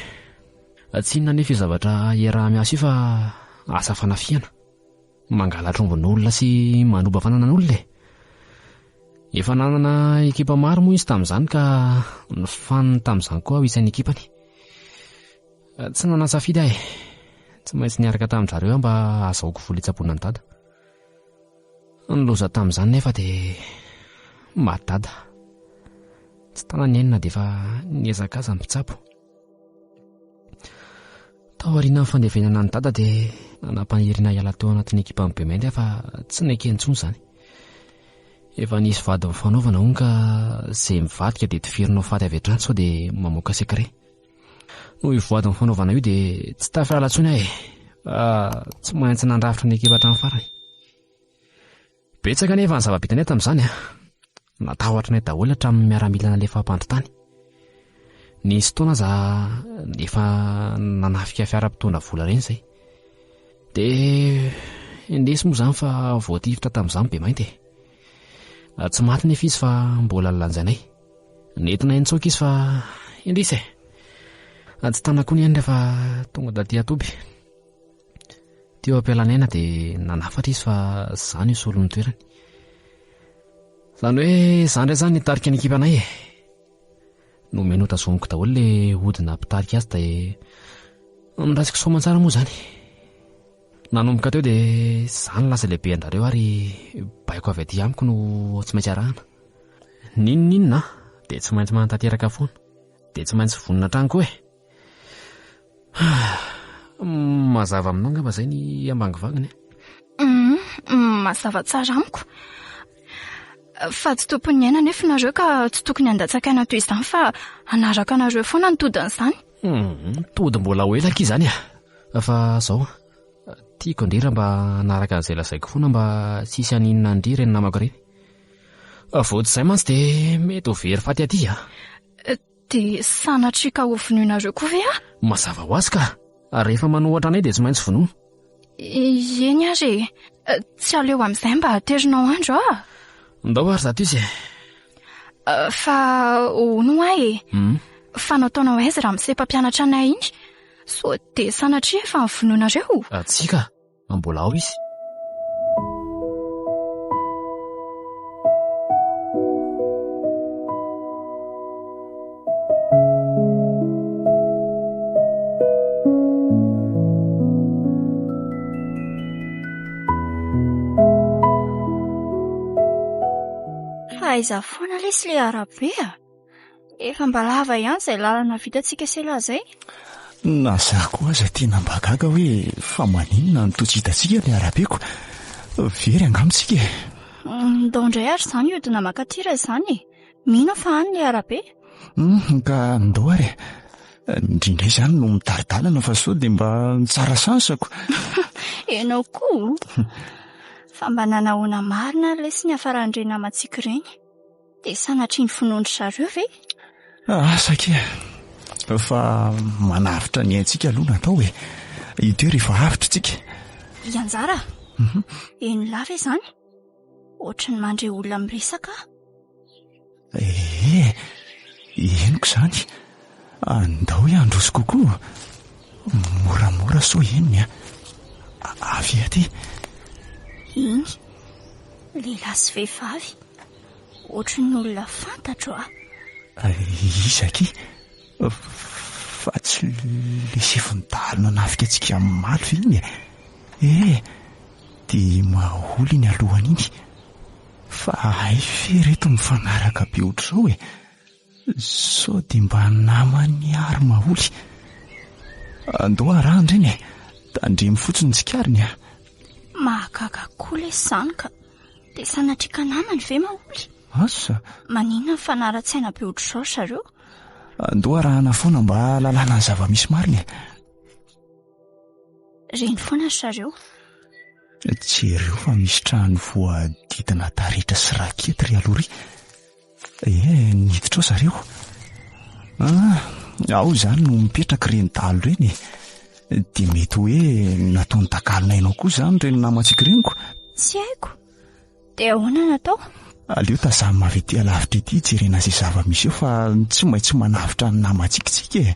Tsy inona anefa io zavatra iaraha-miasa io fa asa fanafihana. Mangalatra ombin'olona sy manoba fananan'olona e. Efa nanana ekipa maro moa izy tamin'izany ka nofaniny tamin'izany koa aho isan'ny ekipany. Tsy nanan-tsafidy aho e. Tsy maintsy niaraka tamin-dRareo aho mba hahazahoako vola hitsaboana an'i Dada. Ny loza tamin'izany nefa dia maty Dada. Tsy tana ny ainy na dia efa niezaka aza ny mpitsabo. Tao aorianan'ny fandevenana an'i Dada dia nanam-paniriana hiala teo anatin'ny ekipan'ny Bemainty aho fa tsy nekeny intsony izany. Efa nisy vady nifanaovana hono ka izay mivadika dia tifirina ho faty avy hatrany sao dia mamoaka secret. Noho io voady nifanaovana io dia tsy tafiala intsony aho e, fa tsy maintsy nandrafitra ny ekipa hatramin'ny farany. Betsaka anefa ny zava-bitanay tamin'izany a! Natahotra anay daholo hatramin'ny miaramila nalefa hampandry tany. Nisy fotoana aza efa nanafika fiara mpitondra vola ireny izay. Dia indrisy moa izany fa voatifitra tamin'izany Bemainty e. Tsy maty nefa izy fa mbola nolanjainay. Nentinay nitsoaka izy fa indrisy e! Tsy tana koa ny ainy rehefa tonga taty an-toby. Teo am-pialana aina dia nanafatra izy fa za no hisolo ny toerany. Izany hoe za indray izany nitarika ny ekipanay e. Nomeny hotazomiko daholo le hodina mpitarika azy dia noraisiko soa aman-tsara moa izany. Nanomboka teo dia za no lasa lehibe an-drareo ary baiko avy aty amiko no tsy maintsy arahana. N'inon'inona dia tsy maintsy manatanteraka foana. Dia tsy maintsy vonona hatrany koa e. Mazava aminao angamba izay ny ambangivanginy e. Hum, mazava tsara amiko. Fa tsy tompon'ny aina anefa nareo ka tsy tokony handatsaka aina toy izany fa hanaraka anareo foana ny todin'izany. Hum, tody mbola ho ela akia izany e. Fa zao, tiako ndry raha mba hanaraka an'izay lazaiko foana mba tsy hisy haninona an-dry ireny namako ireny. Vao tsy izay mantsy dia mety ho very faty aty a. Dia sanatria ka ho vonoinareo koa ve aho? Mazava ho azy ka! Rehefa manohatra anay dia tsy maintsy vonoina. Eny ary e! Tsy aleo amin'izay mba aterinao andro aho? Ndao ary zato izy e! Fa hono hoa e! Fa nataonao aiza ramose mpampianatra anay iny? Sao dia sanatria efa novonoinareo? Tsia ka! Mbola ao izy. Fa aiza foana lesy le arabe a? Efa mba lava ihany izay lalana vitantsika sy elah izay. Na za koa aza tena mba gaga hoe fa maninona no toa tsy hitantsika ilay arabeko? Very angamba isika e. Ndao indray ary izany hiodina maka aty raha izany e. Mino aho fa any ilay arabe. Hum, ka ndao ary e. Ndry indray izany no mitari-dalana fa sao dia mba tsara sansako. Ianao koa. Fa mba nanahoana marina ary lesy ny hafaran'ireny namantsika ireny? Dia sanatria ny finoan-dry zareo ve? Asa akia. Fa manavotra ny aintsika aloha no atao e. Ito hoe rehefa avotra isika. I Anjara, eny lahy ve izany? Ohatry ny mandre olona miresaka aho. Ee, henoko izany. Andao hoe handroso kokoa. Moramora sao henony a. Avia aty. Iny, lehilahy sy vehivavy. Ohatry ny olona fantatro a. Iza akia? Fa tsy le sefon'ny dahalo nanafika antsika omaly ve iny e? Eh, dia maholy iny alohany iny. Fa hay ve reto mifanaraka be ohatr'izao e? Sao dia mba naman'i Hary Maholy. Andao arahana ireny e! Tandremo fotsiny ny tsikariny a! Mahagaga koa lesy izany ka! Dia sanatria ka namany ve Maholy? Asa! Maninona mifanara-tsaina be ohatr'izao ry zareo? Andao arahana foana mba hahalalana ny zava-misy marina e! Reny foana ry zareo. Jereo fa misy trano voadidina taretra sy rakety ry aloha ry. Ee, niditra ao zareo. Ah, Ao izany no mipetraka ireny dahalo ireny e. Dia mety hoe nataony takalona ianao koa izany ireny namantsika ireny ko. Tsy haiko. Dia ahoana no atao? Aleo tazanina avy ety alavitra ety hijerena izay zava-misy eo fa tsy maintsy manavotra ny namantsika isika e.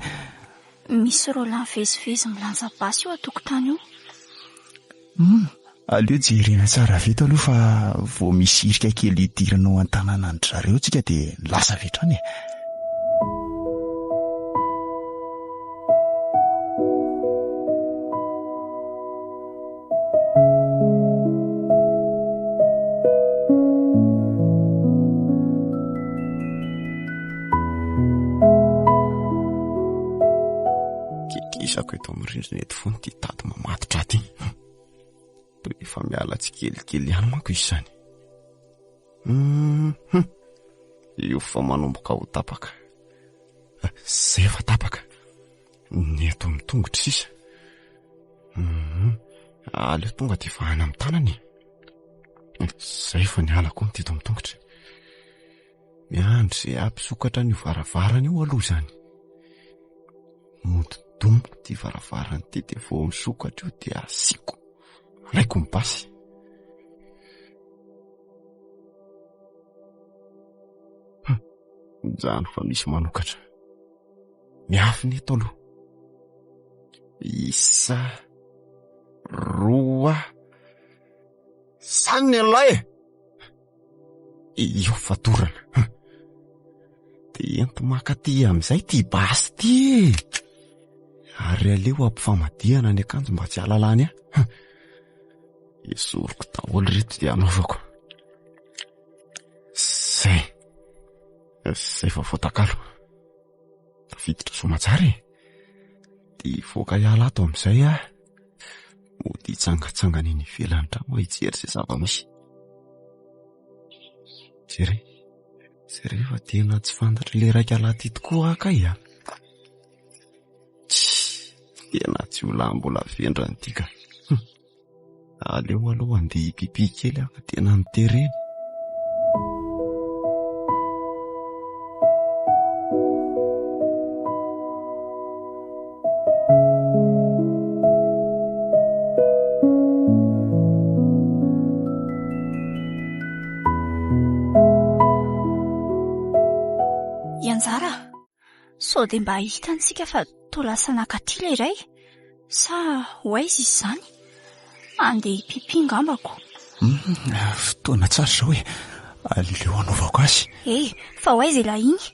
Misy roalahy mivezivezy milanja basy eo an-tokotany eo. Hum, aleo jerena tsara avy eto aloha fa vao misy hirika kely hidirana ao an-tanànan-dry zareo tsika dia lasa avy hatrany e. Kikisako eto amin'ny rindrina eto foana ity tady mamatotra aty. Toa efa miala tsikelikely ihany manko izy izany. Mhm. Io fa manomboka ho tapaka. Zay efa tapaka. Ny eto amin'ny tongotra sisa. Mhm. Aleo tonga dia vahana amin'ny tanana e. Zay efa niala koa ny teto amin'ny tongotra. Miandry izay hampisokatra an'io varavarana io aloha izany. Mody domiko ity varavarana ity dia vao misokatra io dia asiako. Alaiko ny basy. Mijanona fa misy manokatra. Miafina eto aloha. Isa roa. Zany ny an'lahy e! Io fatorana. Dia ento maka aty amin'izay ity basy ity e! Ary aleo ampifamadihana ny akanjo mba tsy hahalalany ahy. Esoriko daholo ireto dia anaovako. Zay. Zay vao voatakalo. Tafiditra soamatsara e. Dia hivoaka hiala ato amin'izay aho. Mody hitsangatsangana eny ivelan'ny trano aho hijery izay zava-misy. Jere. Jere fa tena tsy fantatr'ilay raika lahy ity tokoa aho kay a. Tena tsy ho lahy mbola vendrana ity ka. Aleo aloha andeha hipipi kely aho fa tena noterena. I Anjara, sao dia mba hitantsika fa toa lasa nakaty ilay iray? Sa ho aiza izy izany? Andeha hipipi angamba ko. Hum, fotoana tsara izao e. Aleo hanaovako azy. Eh, fa ho aiza ilay iny?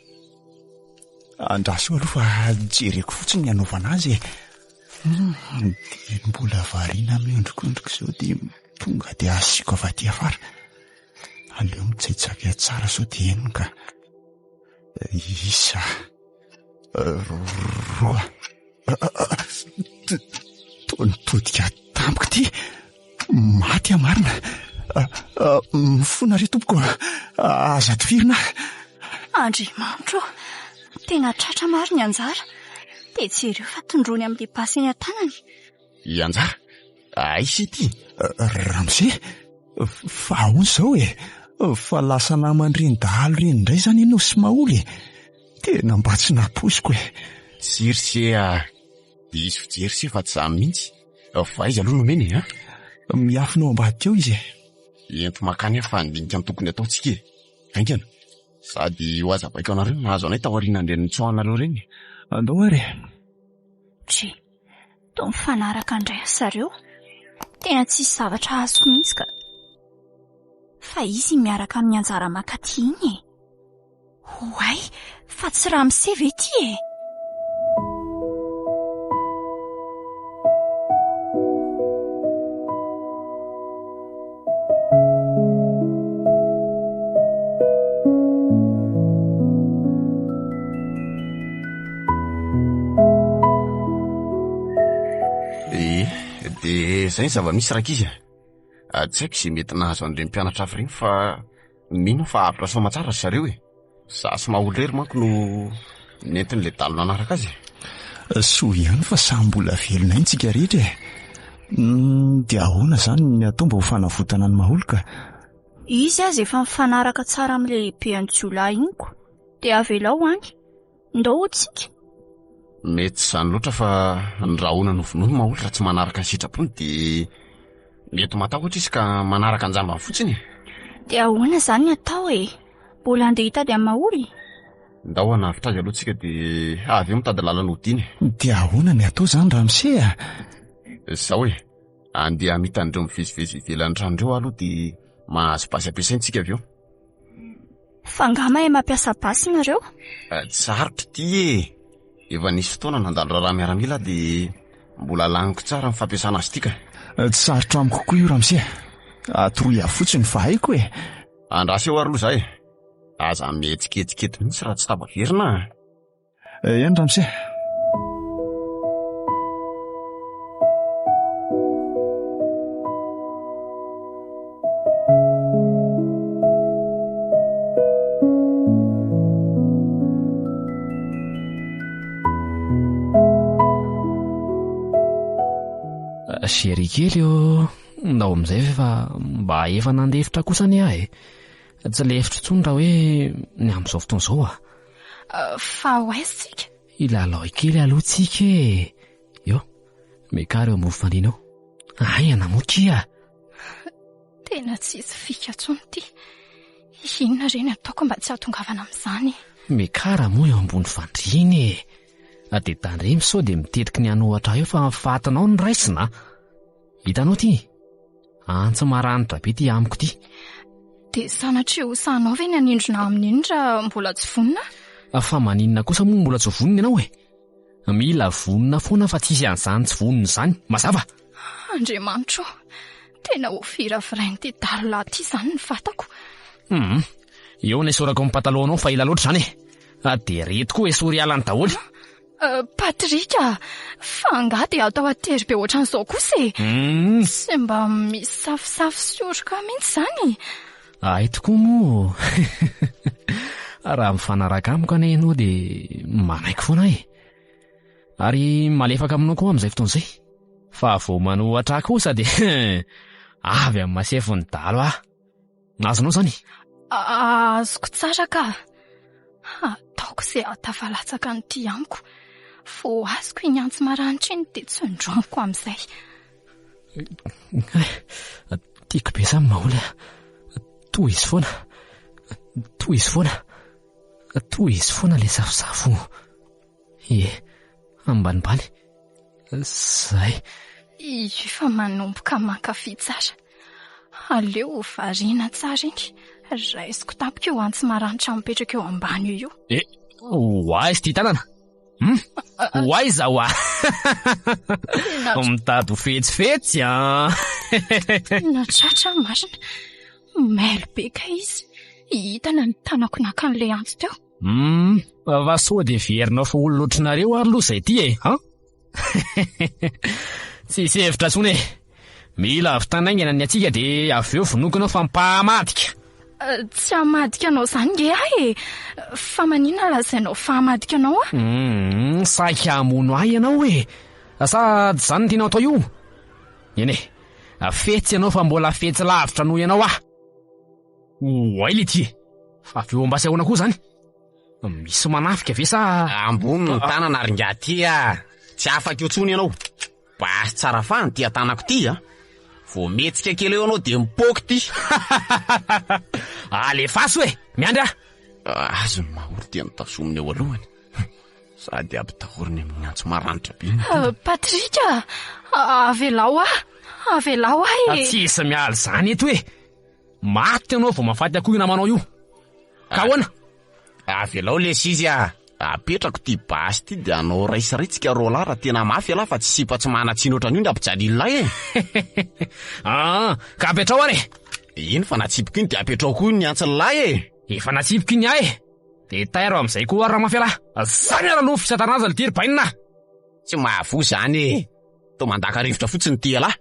Andraso eo aloha fa jereko fotsiny ny hanaovana azy e. Hum, dia mbola variana miondrikondrika izao dia tonga dia asiako avy aty afara. Aleo mitsaitsaika tsara sao dia henony ka. Isa. Roa. Toa nitodika tampoka ity. Maty aho marina. Mifona re tompoko. Aza tifirina aho. Andriamanitro ô! Tena tratra marina i Anjara. Dia jereo fa tondroiny amin'ilay basy eny an-tanany. I Anjara? Aiza ity? Ramose, fa ahoana izao e? Fa lasa naman'ireny dahalo ireny indray izany ianao sy Maholy e? Tena mba tsy nampoiziko e! Tsia ry se a! Diso fijery se fa tsy izany mihitsy. Fa aiza aloha no omena e? A? Miafina ao ambadika ao izy e! Ento mankany aho fa handinika ny tokony hataontsika e! Haingana! Sady ho hazavaiko anareo ny nahazo anay taorian'ireny nitsoahanareo ireny. Andao ary e! Dry, toa mifanaraka indray ry zareo. Tena tsisy zavatra azoko mihitsy ka. Fa izy miaraka amin'ny anjara makaty iny e! Oay, fa tsy ramose ve ity e? Ie, dia izay ny zava-misy rankizy a. Tsy haiko izay mety nahazo an'ireny mpianatra hafa ireny fa Mino aho fa avotra soamatsara ry zareo e! Za sy Maholy irery manko no nentin'ilay dalo nanaraka azy e! Soa ihany fa samy mbola velona ihany tsika rehetra e! Dia ahoana izany ny atao mba ho fanavotana an'i Maholy ka? Izy aza efa mifanaraka tsara amin'ilay lehiben'ny jiolahy iny ko! Dia avelao any! Ndao hoy tsika! Mety tsy izany loatra fa ny rahona novonoiny Maholy raha tsy manaraka ny sitrapony dia mety matahotra izy ka manaraka an-jambany fotsiny e. Dia ahoana izany ny atao e? Mbola handeha hitady an'i Maholy? Ndao hanavotra azy aloha tsika dia avy eo mitady lalana hodiana e. Dia ahoana ny atao izany ramose a? Izao e, andeha hamita an'ireo mivezivezy ivelan'ny trano ireo aho aloha dia mahazo basy ampiasaina tsika avy eo. Fa angaha mahay mampiasa basy nareo? Tsy sarotra ity e! Efa nisy fotoana nandalo raharaha miaramila aho dia mbola laniko tsara ny fampiasana azy ity ka. Tsy sarotra amiko koa io ramose a! Atoroy ahy fotsiny fa haiko e! Andraso eo ary aloha za e! Aza mihetsiketsika eto mihitsy raha tsy tafaverina a! Eny ramose. Chérie kely ô, ndao amin'izay ve fa mba efa nandefitra kosa anie aho e. Tsy lefitro intsony raha hoe ny amin'izao fotoana izao a. Fa ho aiza tsika? Hilalao kely aloha tsika e! Eo, miakara eo ambony fandriana eo. Haingana moa kia! Tena tsisy fika intsony ity. Inona re ny ataoko mba tsy hahatongavana amin'izany? Miakara moa eo ambony fandriana e! Dia tandremo sao dia mitetiky ny hanohatra ahy eo fa fatinao ny raisina a! Hitanao ity? Antsy maranitra be ity amiko ity. Dia sanatria ho sahanao ve ny hanindrona amin'iny raha mbola tsy vonona? Fa maninona kosa moa mbola tsy vonona ianao e? Mila vonona foana fa tsisy an'izany tsy vonona izany, mazava? Andriamanitro ô! Tena ho firavirain'ity dalo lahy ity izany ny vatako. Hum, eo ny esorako ny patalohanao fa ela loatra izany e. Dia ireto koa esory hiala any daholo. Patrick a! Fa angaha dia atao an-tery be ohatran'izao kosa e? Tsy mba misy safosafo sy oroka mihitsy izany? Hay tokoa moa! Raha mifanaraka amiko anie ianao dia manaiky foana aho e! Ary malefaka aminao koa amin'izay fotoana izay. Fa vao manohatra ahy kosa dia avy amin'ny masefon'ny dalo aho. Azonao izany? Azoko tsara ka. Ataoko izay hahatafalatsaka an'ity amiko. Vao azoko iny antsy maranitra iny dia tsindromiko amin'izay. Tiako be izany Maholy a. Tohizo foana. Tohizo foana. Tohizo foana ilay safosafo. Ie, ambanimbany. Zay. Efa manomboka mankafy tsara. Aleo ho variana tsara iny. Raisiko tampoka io antsy maranitra mipetraka eo ambany eo io. Eh, ho aiza ity tanana? Hum? Ho aiza hoa? Mitady ho fetsifetsy an! Tena tratra marina. Mailo be kay izy. Hitany ny tanako naka an'ilay antsy teo. Humm, fa sao dia heverinao fa olona ohatrinareo ary aloha izay ity e, an? Tsisy hevitra intsony e. Mila avitana haingana ny antsika dia avy eo vonoiko ianao fa mpamadika. Tsy hamadika anao izany nge aho e. Fa maninona lazainao fa hamadika anao aho? Humm, saika hamono ahy ianao e. Sa tsy izany no tianao atao io? Eny e, fetsy ianao fa mbola fetsy lavitra noho ianao aho. Oay le ty e! Fa avy eo ambasy ahoana koa zany? Misy manafika ve sa. Ambony ny tanana ry ingahy ty a! Tsy afaka eo tsony ianao. Basy tsara fahany ty an-tanako ty a! Vao mihetsika kely eo ianao dia mipoaka ty. Alefaso e! Miandry aho! Azony mahory dia notazominy eo alohany. Sady ampitahoriny amin'ny antso maranitra be. Patrick a! Avelao aho! Avelao aho e! Tsisy miala izany eto e! Maty ianao vao mahafaty akoho io namanao io. Ka ahoana? Avelao lesy izy a! Apetrako ity basy ity dia hanao ray sy ray tsika roalahy raha tena mafy ialahy fa tsy sipa tsy manan-tsiny ohatran'io ny ampijalian'ilay e! Aa, ka apetrao ary e! Iny fa natsipiko iny dia apetrao koa ny antsin'ilay e! Efa natsipiko iny ahy e! Dia tairo amin'izay koa ary raha mafy ialahy. Zany ary aloha fisatana azy ity ry bainina a! Tsy mahavoa izany e! Toa mandaka rivotra fotsiny ity ialahy.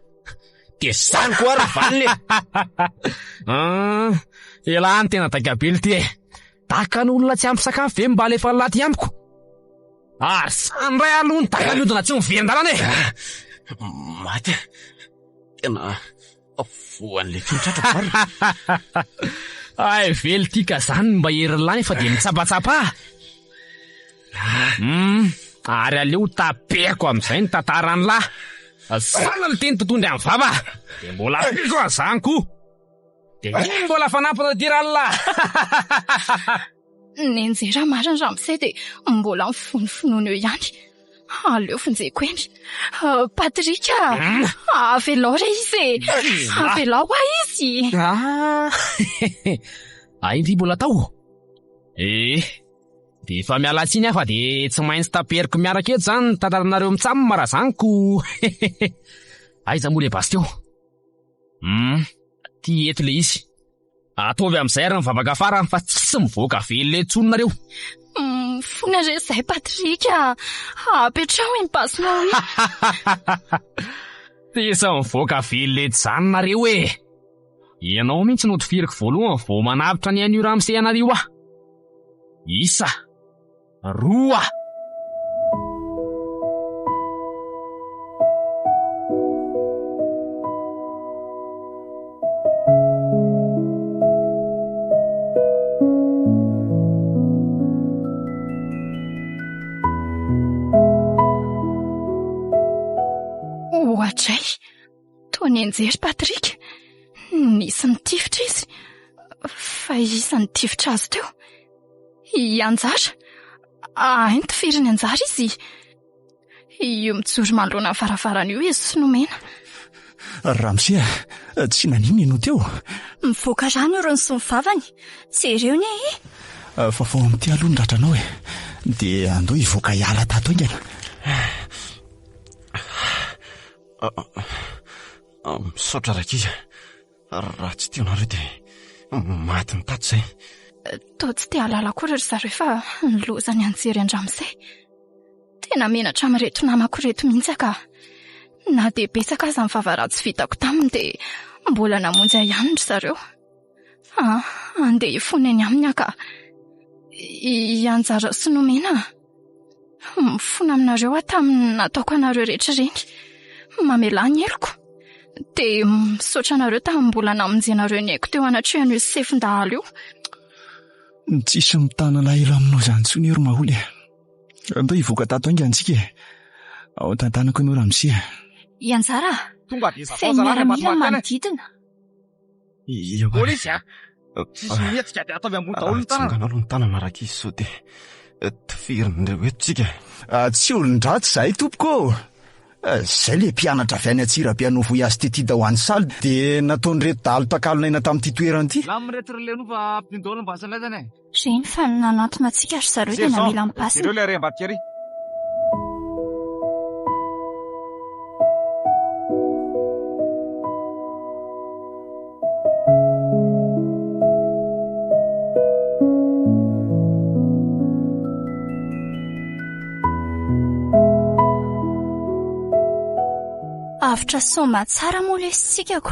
Dia zany koa ary valiny e! Ah, ialahy no tena daikabely ity e! Dakan'olona tsy ampy sakafo ve mba alefan'lah aty amiko? Ary zany indray aloha ny daka mihodina tsy miverin-dalana e! Maty aho. Tena voan'ilay fintratrako ary. Ay, vely ity ka zany mba herin'lah nefa dia mitsapatsapa. Ah. Hmm. Ary aleo taperiko amin'izay ny tantaran'lah. Zana ny teny tontondry amin'ny vava. Dia mbola ampiako an'izany koa. Dia iny mbola fanampina aty rallah. Nenjera marina ramose dia mbola mifonofonono eo ihany. Aleo vonjeko eny. Patrick a! Avelao re izy e! Avelao hoa izy! Ah! Hay ndry mbola tao? Eh! Dia efa miala tsiny aho fa dia tsy maintsy taperiko miaraka eto izany ny tantaranareo mitsam raha izany ko! Aiza moa ilay basy teo? Hum! Ty eto ilay izy. Ataovy amin'izay ary ny vavaka farany fa tsy mivoaka velona intsony nareo. Mifona re izay Patrick a! Apetraho iny basinao iny. Tsisy mivoaka velona eto izany nareo e! Ianao mihitsy no tifiriko voalohany vao manavotra ny ain'io ramose anareo aho. Isa. Roa. Ohatray, toa nianjery Patrick. Nisy nitifitra izy. Fa iza nitifitra azy teo? I Anjara? Hay notifirin'i Anjara izy. Io mijoro manoloana ny varavarana io izy sy nomena. Ramose a, tsy naninona ianao teo? Mivoaka rano irony sy ny vavany. Jereo anie e! Fafao amin'ity aloha ny ratranao e. Dia andao hivoaka hiala tato haingana. Misaotra rankizy a. Raha tsy teo nareo dia maty ny tato izay. Toa tsy te hahalala akory ry zareo fa ny loza nianjery an-dramose. Tena menatra amin'ireto namako ireto mihitsy aho ka. Na dia betsaka aza ny vava ratsy vitako taminy dia mbola namonjy ahy ihany ry zareo. Ah, andeha hifona eny aminy aho ka. I Anjara sy Nomena. Mifona aminareo aho tamin'ny nataoko anareo rehetra ireny. Mamelà ny heloko. Dia misaotra anareo tamin'ny mbola namonjenareo ny aiko teo anatrehan'io sefon-dahalo io. Tsisy mitana alahelo aminao izany intsony ry Maholy e. Andao hivoaka tato haingana isika e. Ao tantanako ianao ramose a. I Anjara, feno miaramila ny manodidina. Eo ary. Polisy a! Tsisy mihetsika dia ataovy ambony daholo ny tanana. Atsangano aloha ny tanana rankizy sao dia tifirin'ireo eto tsika. Tsy olon-dratsy izahay tompoko ô! Izay ilay mpianatra avy any Antsirabe hanao voyage d'étude ho any Saly dia nataon'ireto dahalo takalon'aina tamin'ity toerana ity. Lamina reto ry Lenoa fa ampino daholo ny basy an'laizany e! Reny fa nanantona antsika ry zareo dia namela ny basiny. Jereo ilay ary ambadika ary. Avotra soamatsara moa lesy tsika ko.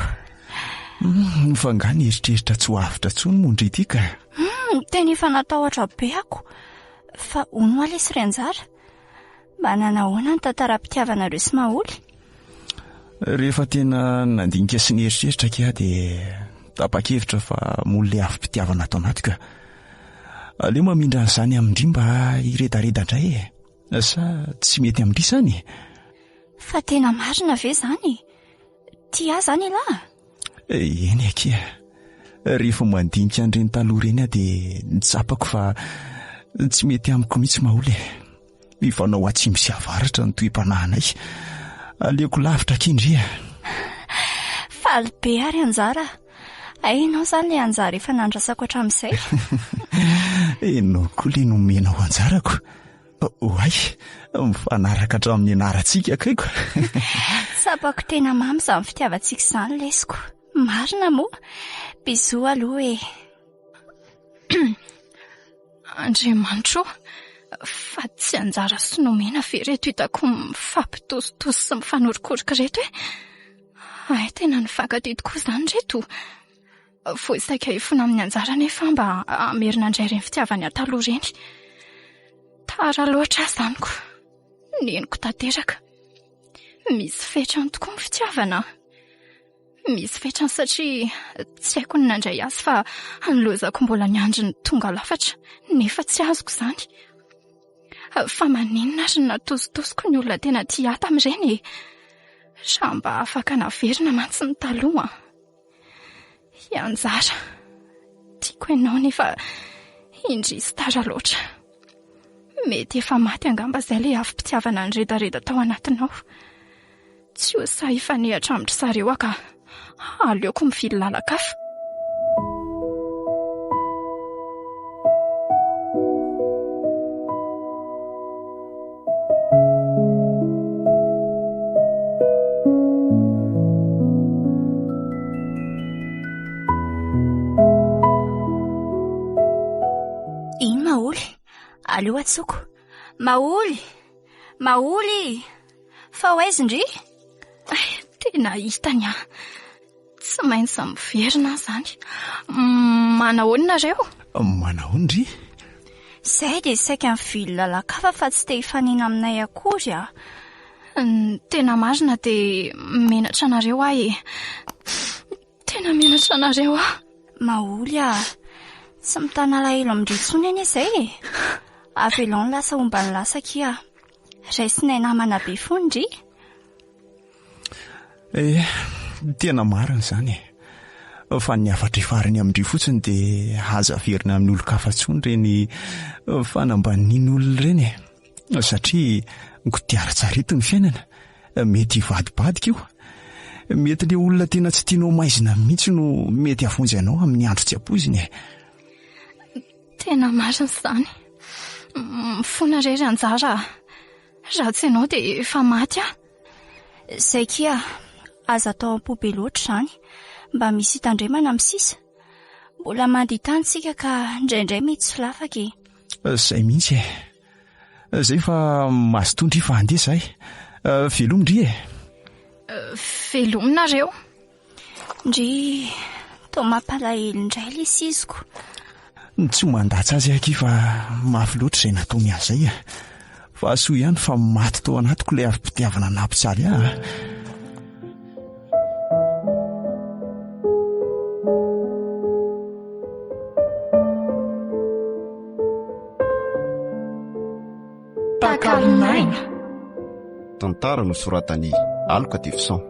Fa angaha nieritreritra tsy ho avotra intsony moa ndry ity ka. Hum, tena efa natahotra be ako. Fa hono hoa lesy ry Anjara? Mba nanahoana ny tantaram-pitiavanareo sy Maholy? Rehefa tena nandinika sy nieritreritra aky aho dia tapa-kevitra fa hamono ilay afom-pitiavana ato anatiko. Aleo mamindra an'izany amin-dry mba hiredareda indray e. Sa tsy mety amin-dry izany? Fa tena marina ve izany? Tia ahy izany ialahy? Eny akia. Rehefa mandinika an'ireny taloha ireny aho dia tsapako fa tsy mety amiko mihitsy Maholy e. Mifanao atsimo sy avaratra ny toe-panahinay. Aleoko lavitra akia ndry e. Faly be ary Anjara. Hay ianao izany ilay Anjara efa nandrasako hatramin'izay. Ianao koa ilay nomenao anjarako. Oay, mifanaraka hatramin'ny anarantsika akaiko. Tsapako tena mamy izany fitiavantsika izany lesiko. Marina moa? Bisous aloha e. Andriamanitro ô, fa tsy anjara sy nomena ve ireto hitako mifampitositosy sy mifanorokoroka ireto e? Hay tena nifankatia tokoa izany ireto. Vao saika hifona amin'ny anjara anefa aho mba hamerina indray ireny fitiavany ahy taloha ireny. Tara loatra aho izany ko. Neniko tanteraka. Misy fetrany tokoa ny fitiavana. Misy fetrany satria tsy haiko ny nandray azy fa ny lozako mbola niandry ny tonga lafatra nefa tsy azoko izany. Fa maninona ary no natositosiko ny olona tena tia ahy tamin'ireny e? Raha mba afaka naverina mantsy ny taloha an. I Anjara, tiako ianao nefa indrisy tara loatra. Mety efa maty angamba izay ilay afom-pitiavana niredareda tao anatinao. Tsy ho sahy hifanehatra amin-dry zareo aho ka. Aleoko mivily lalan-kafa. Iny Maholy, aleo atsoko. Maholy! Maholy! Fa ho aiza ndry? Tena hitany aho. Tsy maintsy miverina aho izany. Manahoana nareo? Manahoana ndry? Izay dia saika nivily lalan-kafa fa tsy te hifanena aminay akory ah. Ny tena marina dia menatra anareo aho e. Tena menatra anareo aho. Maholy ah. Tsy mitana alahelo amin-dry intsony anie izay e. Avelao ny lasa homba ny lasa akia. Raisinay namana be fony ndry. Eh, tena marina izany e. Fa ny hafatra farany amin-dry fotsiny dia aza averina amin'ny olon-kafa intsony ireny fanambanian'olona ireny e. Satria kodiaran-tsarety ny fiainana, mety hivadibadika io. Mety ilay olona tena tsy tianao maizina mihitsy no mety hahavonjy anao amin'ny andro tsy ampoizina e. Tena marina izany. Mifona re ry Anjara a. Raha tsy ianao dia efa maty aho. Izay kia, aza atao am-po be loatra izany. Mba misy hitandremana amin'ny sisa. Mbola mandia tany tsika ka indraindray mety solafaka e. Izay mihitsy e. Izay fa mazotoa ndry fa handeha izahay. Veloma ndry e. Veloma nareo. Ndry, toa mampalahelo indray ilay siziko. Tsy mandatsa azy aky fa mafy loatra izay nataony azy izay. Fa soa ihany fa maty tao anatiko ilay afom-pitiavana nampijaly ahy. Takalon'aina. Tantara nosoratan'i Aloka Devson.